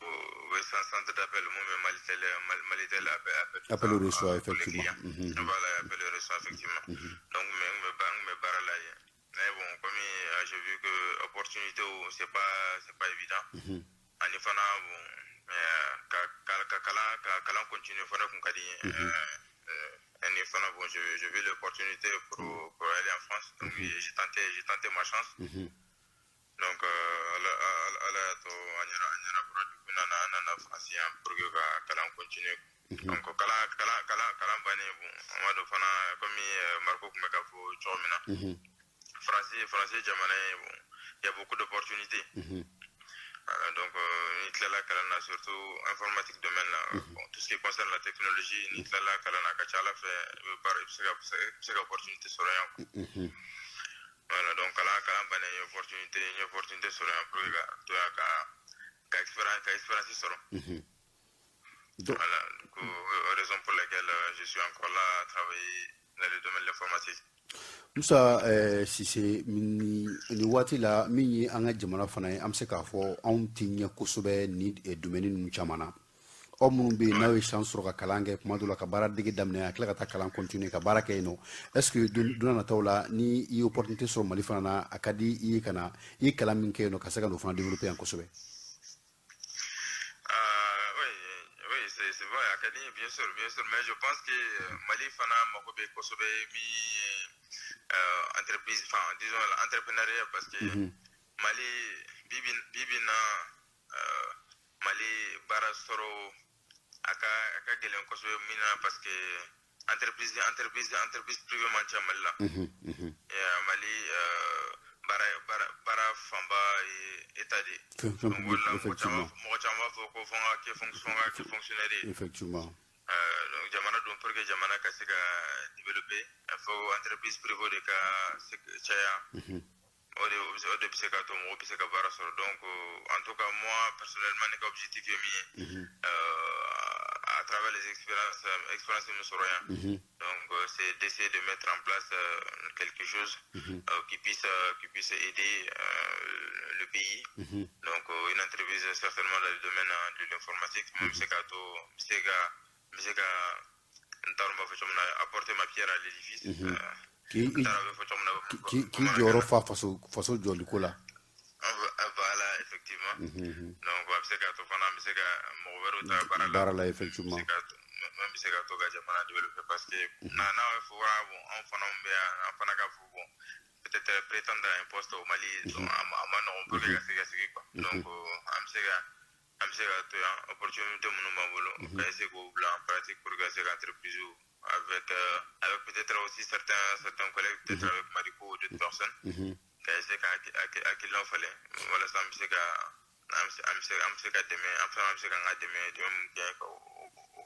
o ye centre d'appel mun bɛ Malitel Malitel appel appel reçoit, effectivement. Voilà, appel reçoit, effectivement. Donc mais n kun bɛ baara la yen. Mais bon, comme j'ai vu que opportunité, c'est pas évident. Ani fana, bon, ka kalan continuer fana kun ka di n ye. Ani fana, bon, j'ai vu l'opportunité pour aller en France. Donc j'ai tenté ma chance. Donc ala y'a to an ɲɛna bɔra du coup, an nana France yan pour que ka kalan continuer. Donc kalan bannen, bon, an b'a dɔn fana, comme Mariko tun bɛ k'a fɔ cogo min na, Français jamana ye, bon, il y a beaucoup d'opportunités. Voilà, donc ni tilala kalan na, surtout informatique domaine la, bon, tout ce qui concerne la technologie, ni tilala kalan na, a ka ca Ala fɛ, i bɛ baara, i bɛ se ka opportunité sɔrɔ yan quoi. Voilà, donc kalan bannen, n ye opportunité sɔrɔ yan pour que ka to yan ka expérience sɔrɔ. Voilà, du coup, raison pour laquelle je suis encore là à travailler dans le domaine de l'informatique. Musa Sise, nin waati la, min ye an ka jamana fana ye, an bɛ se k'a fɔ anw tɛ ɲɛ kosɛbɛ ni domaine ninnu caman na. Aw minnu bɛ yen n'aw ye chance sɔrɔ ka kalan kɛ kuma dɔ la, ka baara dege daminɛ, ka tila ka taa kalan continuer ka baara kɛ yen nɔ, est ce que don nataw la, ni i ye opportunité sɔrɔ Mali fana na, a ka di i ye ka na i ye kalan min kɛ yen nɔ, ka se ka n'o fana développer yan kosɛbɛ? Oui, c'est vrai, a ka di, bien sûr, bien sûr, mais je pense que Mali fana mako bɛ kosɛbɛ min entreprise, enfin, disons l'entrepreneuriat, parce que Mali bibi na, Mali baara sɔrɔ a ka gɛlɛn kosɛbɛ min na, parce que entreprise privée man ca Mali la. Mali baara fanba ye état de ye. Fonction Donc, o de publique, la, mɔgɔ caman effectivement. mɔgɔ caman b'a fɔ ko fo n ka kɛ fonctionnaire ye. Donc jamana dun, pour que jamana ka se ka développer, il faut entreprise privée de ka se caya. O de bɛ se ka to mɔgɔ bɛ se ka baara sɔrɔ. Donc en tout cas, moi personnellement, ne ka objectif ye min ye, à travers les expériences min sɔrɔ yan, donc c'est d'essayer de mettre en place quelque chose qui puisse aider le pays. Donc une entreprise certainement dans le domaine de l'informatique, min bɛ se ka to n bɛ se ka, n t'a dɔn n b'a fɔ cogo min na, apporter ma pierre à l'édifice. K'i N t'a dɔn a bɛ fɔ cogo min na k'i jɔyɔrɔ fa faso jɔliko la. Voilà, effectivement. Donc a bɛ se ka to fana an bɛ se ka mɔgɔ wɛrɛw ta baara la. Baara la, effectivement. Min bɛ se ka to ka jamana développer, parce que n'a fɔra, bon, anw fana bɛ yan, an fana ka fɔ, bon, peut-être prétendre à un poste au Mali, donc a ma nɔgɔn pour que ka se ka sigi quoi. Donc an bɛ se ka an bɛ se ka to yan, opportunité minnu b'an bolo, ka essayer k'o bila en pratique pour que se ka entreprise avec peut-être aussi certains collègues, peut-être avec Mariko ou d'autres personnes, ka essayer ka hakilinaw falen walasa an bɛ se ka an bɛ se ka dɛmɛ, an fana bɛ se k'an ka dɛmɛ min kɛ ka o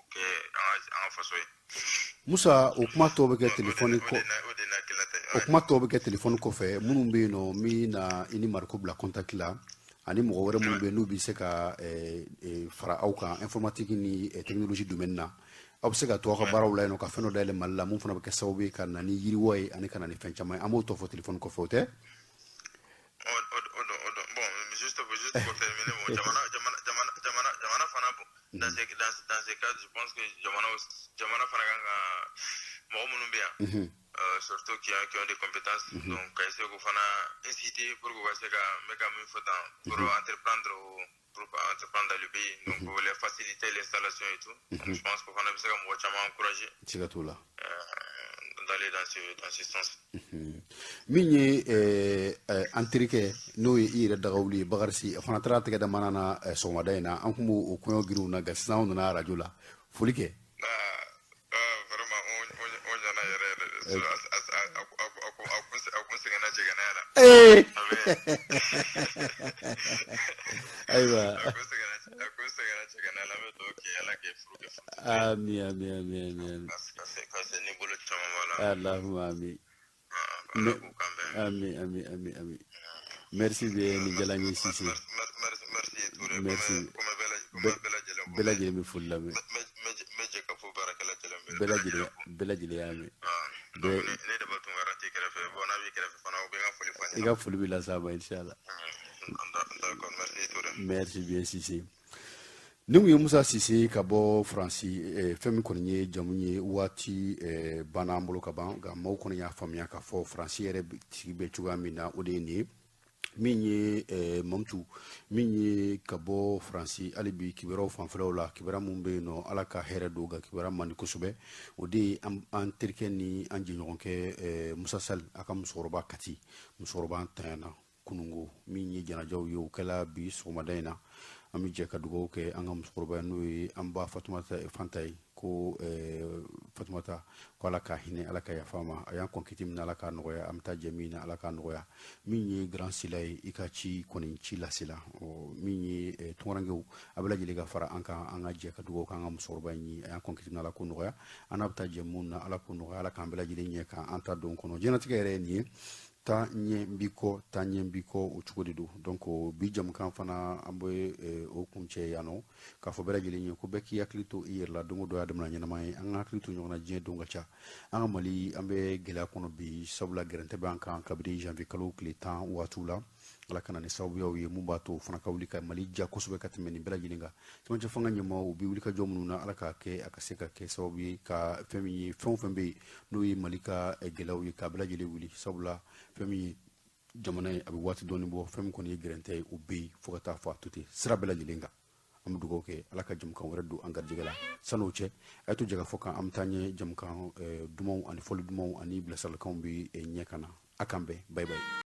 kɛ an ka faso ye. Musa, o kuma tɔw bɛ kɛ telefɔni kɔ, o kuma tɔw bɛ kɛ telefɔni kɔfɛ. Minnu bɛ yen nɔ, min na i ni Mariko bila contact la, ani mɔgɔ wɛrɛ minnu bɛ yen n'u bɛ se ka fara aw kan informatique ni technologie domaine na, aw bɛ se ka to aw ka baaraw la yen nɔ, ka fɛn dɔ dayɛlɛ Mali la, mun fana bɛ kɛ sababu ye ka na ni yiriwa ye ani ka na ni fɛn caman ye. An b'o tɔ fɔ telefɔni kɔfɛ, o tɛ? Bon, juste pour terminer, bon, jamana fana, bon, dans ces cas, je pense que jamana fana kan ka mɔgɔ minnu bɛ yan, surtout qui ont des compétences, donc ka essayer k'o fana inciter pour que u ka se ka n bɛ ka min fɔ tan, pour entreprendre dans le pays, donc pour les faciliter l'installation et tout. Donc je pense qu'o fana bɛ se ka mɔgɔ caman encourager. Siga t'o la. D'aller dans ce sens. Min ye an terikɛ, n'o ye i yɛrɛ dagawuli ye, Bakari Si, a fana taara tɛgɛ da mana na sɔgɔmada in na. An kun b'o kɔɲɔ giriw na, nka sisan anw nana arajo la. Foli kɛ. Vraiment, o ɲana yɛrɛ yɛrɛ. A kun sɛgɛnna cɛgɛnɛya la. Ayiwa. A kun sɛgɛnna cɛgɛnɛya la. An bɛ dugawu kɛ Ala k'e furu kɛ furu. Ami ami ami ami. Ka se ni bolo caman b'a la. Allahumma ami. Ami ami ami ami. Merci bien, ni diyara n ye Sise. Merci Touré. Merci. Bɛɛ lajɛlen bɛ foli lamɛn. N bɛ jɛ ka fɔ baarakɛla bɛɛ lajɛlen y'a mɛn. Ne de b'a Tunkara t'i kɛrɛfɛ, bon, n'a b'i kɛrɛfɛ fana, u bɛ n ka foli fɔ n ɲɛna. I ka foli bɛ las'a ma inchallah. D'accord, merci Touré. Merci bien Sise. Ni kun ye Musa Sise ka bɔ Faransi. Fɛn min kɔni ye jamu ye, waati banna an bolo ka ban, nka maaw kɔni y'a faamuya k'a fɔ Faransi yɛrɛ sigi bɛ cogoya min na, o de ye nin ye. Min ye Mamutu, min ye ka bɔ Faransi, hali bi kibaruyaw fanfɛlaw la, kibaruya mun bɛ yen nɔ, Ala ka hɛrɛ don, nka kibaruya man di kosɛbɛ. O de ye an terikɛ ni an jɛɲɔgɔnkɛ Musa Sali, a ka musokɔrɔba Kati, musokɔrɔba tanyana kunungo, min ye janajaw ye, o kɛla bi sɔgɔmada in na. An bɛ jɛ ka dugawu kɛ an ka musokɔrɔba ye, n'o ye an ba Fatumata Fanta ye, ko Fatumata, ko Ala ka hinɛ, Ala ka yafa ma. A y'an kɔn kiti min na, Ala k'a nɔgɔya. An bɛ taa jɛ min na, Ala k'a nɔgɔya. Min ye Grand Sila ye, i ka ci kɔni ci lasela. Min ye tunkarankew, a bɛɛ lajɛlen ka fara an kan, an ka jɛ ka dugawu k'an ka musokɔrɔba in ye. A y'an kɔn kiti min na, Ala k'o nɔgɔya. An n'a bɛ taa jɛ mun na, Ala k'o nɔgɔya. Ala k'an bɛɛ lajɛlen ɲɛ k'an ta don kɔnɔ. Diɲɛlatigɛ yɛrɛ ye nin ye, taa ɲɛ n b'i kɔ, taa ɲɛ n b'i kɔ, o cogo de don. Donc bi jamukan fana, an bɛ o kuncɛ yan nɔ, k'a fɔ bɛɛ lajɛlen ye ko bɛɛ k'i hakili to i yɛrɛ la. Don o don y'a damina ɲɛnama ye, an ka hakili to ɲɔgɔn na, diɲɛ don ka ca. An ka Mali, an bɛ gɛlɛya kɔnɔ bi, sabula gɛrɛntɛ b'an kan kabini janvier kalo tile 10 waatiw la. Ala ka na ni sababuyaw ye mun b'a to o fana ka wuli ka Mali ja kosɛbɛ ka tɛmɛ nin bɛɛ lajɛlen kan. Cɛmancɛ fanga ɲɛmaaw, u bɛ wuli ka jɔ minnu na, Ala k'a kɛ a ka se ka kɛ sababu ye ka fɛn min ye, fɛn o fɛn bɛ yen n'o ye Mali ka gɛlɛyaw ye, k'a bɛɛ lajɛlen wuli. Sabula fɛn min ye jamana ye, a bɛ waati dɔɔni bɔ, fɛn min kɔni ye gɛrɛntɛ ye, o bɛ yen fo ka taa fɔ a to ten sira bɛɛ lajɛlen kan. An bɛ dugawu kɛ Ala ka jamukan wɛrɛ don an garijɛgɛ la. San'o cɛ, a ye to jɛkafɔ kan, an bɛ taa ɲɛ jamukan dumanw ani fɔli dumanw ani bilasiralikanw bɛ ɲɛ ka na. A k'an bɛn, bye bye.